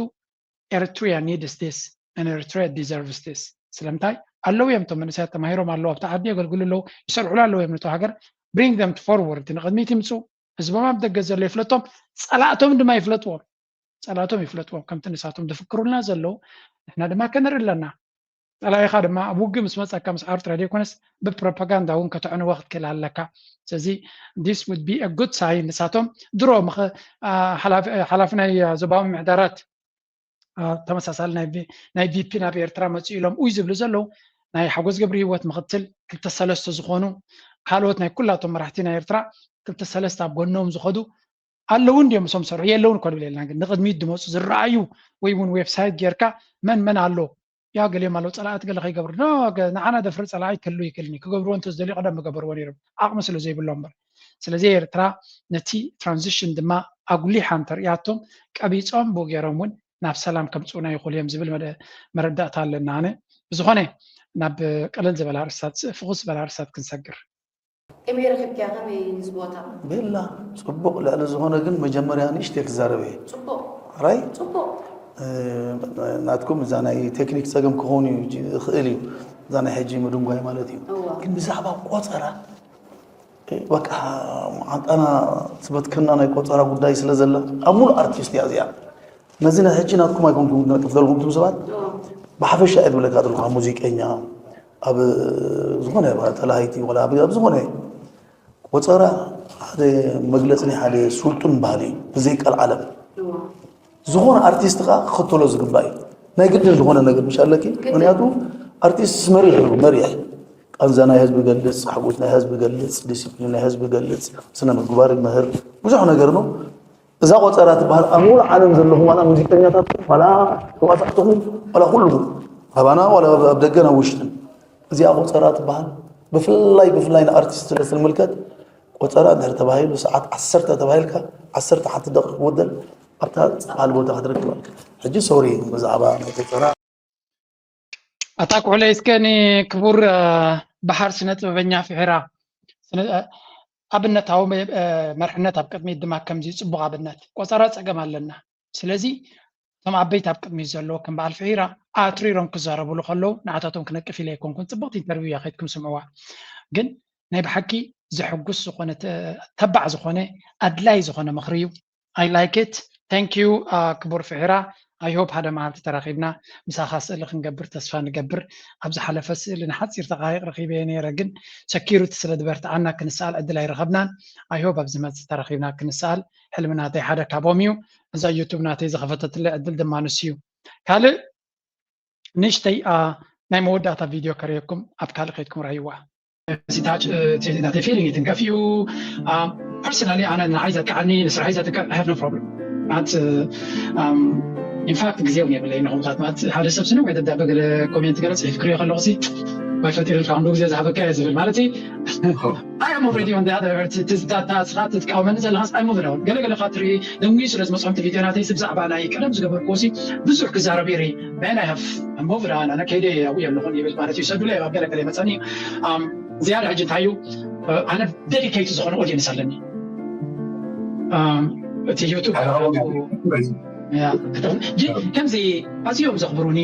Eritrea needs this and Eritrea deserves this። ስለምንታይ ኣለዉ እዮም እቶም መንእሰያት ተማሂሮም ኣለዉ ኣብቲ ዓዲ የገልግሉ ኣለዉ ይሰርሑሉ ኣለዉ እዮም ነቶ ሃገር bring them forward ንቕድሚት ይምፁ። ህዝቦም ኣብ ደገ ዘሎ ይፍለጦም ፀላእቶም ድማ ይፍለጥዎም። ፀላእቶም ይፍለጥዎም ከምቲ ንሳቶም ዝፍክሩልና ዘለዉ ንሕና ድማ ከነርኢ ኣለና። ፀላኢኻ ድማ ኣብ ውግእ ምስ መፀካ ምስ ዓርጥረ ዘይኮነስ ብፕሮፓጋንዳ እውን ከተዕንዎ ክትክእል ኣለካ። ስለዚ this would be a good sign ንሳቶም ድሮ ሓላፊ ናይ ዞባዊ ምሕዳራት ተመሳሳሊ ናይ ቪፒ ናብ ኤርትራ መፅኡ ኢሎም ኡይ ዝብሉ ዘለዉ ናይ ሓጎስ ገብሪ ህይወት ምክትል ክልተ ሰለስተ ዝኾኑ ካልኦት ናይ ኩላቶም መራሕቲ ናይ ኤርትራ ክልተ ሰለስተ ኣብ ጎኖም ዝኸዱ ኣለዉ እንዲዮም እሶም ሰርሑ የለውን እኮ ንብል የለና ግን ንቅድሚት ዝመፁ ዝረኣዩ ወይ እውን ዌብሳይት ጌርካ መን መን ኣሎ ያ ገሊኦም ኣለዉ ፀላእቲ ገለ ከይገብሩ ንዓና ደፍሪ ፀላኢ ክህሉ ይክእልኒ ክገብርዎ እንተዝደልዩ ቀደም ምገበርዎ ነይሮም ዓቕሚ ስለ ዘይብሎም እምበር ስለዚ ኤርትራ ነቲ ትራንዚሽን ድማ ኣጉሊሓ እንተርእያቶም ቀቢፆም ብኡ ገይሮም እውን ናብ ሰላም ከምፅኡና ይኽእሉ እዮም ዝብል መረዳእታ ኣለና ኣነ ብዝኾነ ናብ ቀለል ዝበላ ርእስታት ፍኹስ ዝበላ ርእስታት ክንሰግር ከመይ ረኺብክያ ከመይ ንዝቦታ ቤላ ፅቡቕ ልዕሊ ዝኾነ ግን መጀመርያ ንእሽተይ ክዛረብ እየ ፅቡቕ ራይ ፅቡቕ ናትኩም እዛ ናይ ቴክኒክ ፀገም ክኸውን እዩ ይኽእል እዩ እዛ ናይ ሕጂ ምድንጓይ ማለት እዩ እዋ ግን ብዛዕባ ቆፀራ በቃ ዓንጣና ትበትከና ናይ ቆፀራ ጉዳይ ስለ ዘላ ኣብ ሙሉእ ኣርቲስት እያ እዚኣ ነዚ ናይ ሕጂ ናትኩም ኣይኮንኩም ነቅፍ ዘለኹም ትም ሰባት ብሓፈሻ እየ ዝብለካ ዘለኹ ኣብ ሙዚቀኛ ኣብ ዝኾነ ተላሃይቲ ወላ ኣብ ዝኾነ ቆፀራ ሓደ መግለፂ ናይ ሓደ ስልጡን ባህሊ እዩ ብዘይ ቀልዓለም ዝኾነ ኣርቲስት ከዓ ክኽተሎ ዝግባእ እዩ ናይ ግድን ዝኾነ ነገር ምሽ ኣለኪ ምክንያቱ ኣርቲስት መሪሕ እዩ መሪሕ ቃንዛ ናይ ህዝቢ ገልፅ ሓጎስ ናይ ህዝቢ ገልፅ ዲስፕሊን ናይ ህዝቢ ገልፅ ስነ ምግባር ይምህር ብዙሕ ነገር ነው እዛ ቆፀራ ትበሃል ኣብ ሙሉ ዓለም ዘለኹም ዋላ ሙዚቀኛታት ዋላ ተዋሳእትኹም ዋላ ኩልኹም ኣባና ዋላ ኣብ ደገን ኣብ ውሽጥን እዚኣ ቆፀራ ትበሃል ብፍላይ ብፍላይ ንኣርቲስት ስለ ዝምልከት ቆፀራ እንድሕር ተባሂሉ ሰዓት ዓሰርተ ተባሂልካ ዓሰርተ ሓንቲ ደቂቕ ክወደል ኣብታ ዝበሃል ቦታ ክትረክብ ኣለካ ሕጂ ሶሪ ብዛዕባ ናይ ቆፀራ ኣታ ኩሕለይ እስከ ንክቡር በሓር ስነ ጥበበኛ ፍሒራ ኣብነታዊ መርሕነት ኣብ ቅድሚት ድማ ከምዚ ፅቡቅ ኣብነት ቆፀራ ፀገም ኣለና ስለዚ እቶም ዓበይቲ ኣብ ቅድሚት ዘለዎ ከም በዓል ፍሒራ ኣትሪሮም ክዛረብሉ ከለዉ ንዓታቶም ክነቅፍ ኢለ ኣይኮንኩን ፅብቅቲ ኢንተርቪው እያ ከይድኩም ስምዕዋ ግን ናይ ብሓቂ ዘሐጉስ ዝኾነ ተባዕ ዝኾነ ኣድላይ ዝኾነ ምኽሪ እዩ I like it thank you ክቡር ፍሒራ I hope ሓደ መዓልቲ ተራኺብና ምሳኻ ስእሊ ክንገብር ተስፋ ንገብር። ኣብ ዝሓለፈ ስእሊ ንሓፂር ተቃይቅ ረኺበዮ ነይረ፣ ግን security ስለ ዝበርትዓና ክንሰኣል ዕድል ኣይረኸብናን። I hope ኣብ ዝመፅእ ተራኺብና ክንሰኣል ሕልሚ ናተይ ሓደ ካብኦም እዩ። እዛ YouTube ናተይ ዝኸፈተትለይ ዕድል ድማ ንሱ እዩ። ካልእ ንእሽተይ ናይ መወዳእታ ቪድዮ ከርእየኩም፣ ኣብ ካልእ ከይድኩም ራይዋ። ሲታች ናተይ ፊሊንግ ይትንከፍ እዩ። Personally ኣነ ንዓይ ዘጥቃዓኒ ንስራሐይ ዘጥቃዕ I have no problem። In fact ግዜ እውን የብለይ ንኹምታት ማለት ሓደ ሰብ ስነ ወይ ደብዳበ ገለ ኮሜንት ገለ ፅሒፍ ክሪኦ ከለኹ ሲ ወይ ፈጢርልካ ክንዱ ግዜ ዝሃበካ እየ ዝብል ማለት I am already on the other ትዝታታ ስኻ ትትቃወመኒ ዘለኻስ I move on። ገለ ገለ ካ ትርኢ ደንጉዩ ስለ ዝመፅኦም ቪድዮ ናተይ ብዛዕባ ናይ ቀደም ዝገበርኩ ሲ ብዙሕ ክዛረብ ይርኢ man I have moved on ኣነ ከይደ ኣብኡ የለኹን ይብል ማለት እዩ። ሰዱለይ ኣብ ገለ ገለ ይመፀኒ ዝያዳ ሕጂ እንታይ እዩ ኣነ ዴዲኬት ዝኾነ ኦዲየንስ ኣለኒ እቲ ዩቱብ ከምዚ ኣዝዮም ዘኽብሩኒ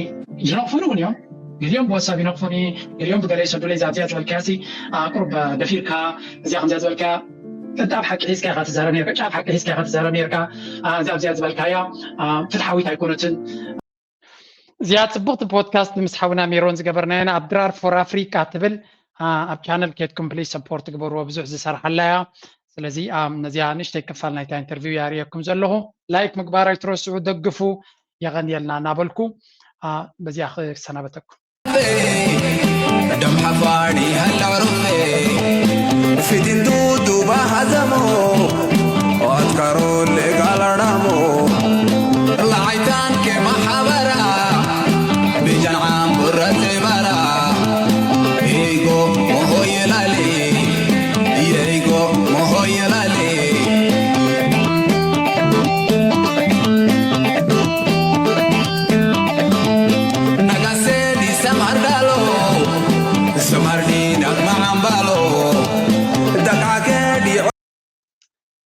ይነቕፉኒ እውን እዮም። ገሊኦም ብዋትሳፕ ይነቕፉኒ፣ ገሊኦም ብገለ ይሰዱለይ። እዛ እዚኣ ዝበልካያ ሲ ቁሩብ ደፊርካ እዚኣ ከምዚኣ ዝበልካያ ቅንጣብ ሓቂ ሒዝካ ኢኻ ትዛረብ ነርካ፣ ጫፍ ሓቂ ሒዝካ ኢኻ ትዛረብ ነርካ። እዚኣ ኣብዚኣ ዝበልካያ ፍትሓዊት ኣይኮነትን። እዚኣ ጽብቕቲ ፖድካስት ምስ ሓውና ሜሮን ዝገበርናያ ኣብ ድራር ፎር ኣፍሪካ ትብል ኣብ ቻነል ኬድኩም ፕሊስ ሰፖርት ግበርዎ፣ ብዙሕ ዝሰርሓላ እያ። ስለዚ ነዚኣ ንእሽተይ ክፋል ናይታ ኢንተርቪው ያርእየኩም ዘለኹ። ላይክ ምግባር ኣይትረስዑ፣ ደግፉ። የቐንየልና እናበልኩ በዚኣ ክሰናበተኩም። ደም ሓፋሪ ሃላዕሮፌ ፊትንቱ ዱባ ሃዘሞ ኣትካሮ ልጋላዳሞ ላዓይታን ኬማ ሓበራ ቢጃን ዓምቡረ ዜባራ ኢጎ ሞሆየላሊ የኢጎ ሞሆየላሊ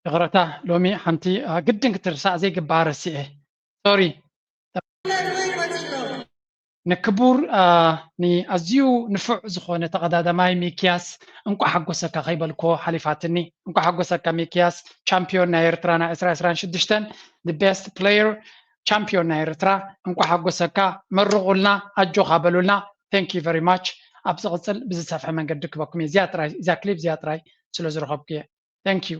ይቕረታ ሎሚ ሓንቲ ግድን ክትርሳዕ ዘይግባእ ረሲዐ ሶሪ። ንክቡር ንኣዝዩ ንፉዕ ዝኾነ ተቐዳዳማይ ሚክያስ እንቋዕ ሓጎሰካ ከይበልኮ ሓሊፋትኒ። እንቋዕ ሓጎሰካ ሚክያስ ቻምፒዮን ናይ ኤርትራ ናይ ዕስራ ዕስራን ሽዱሽተን the best player ቻምፒዮን ናይ ኤርትራ እንቋዕ ሓጎሰካ። መርቑልና ኣጆኻ በሉልና። Thank you very much። ኣብ ዝቕጽል ብዝሰፍሐ መንገዲ ክበኩም እየ። እዚኣ ጥራይ እዚኣ ክሊፕ እዚኣ ጥራይ ስለ ዝረኸብኩ እየ። Thank you።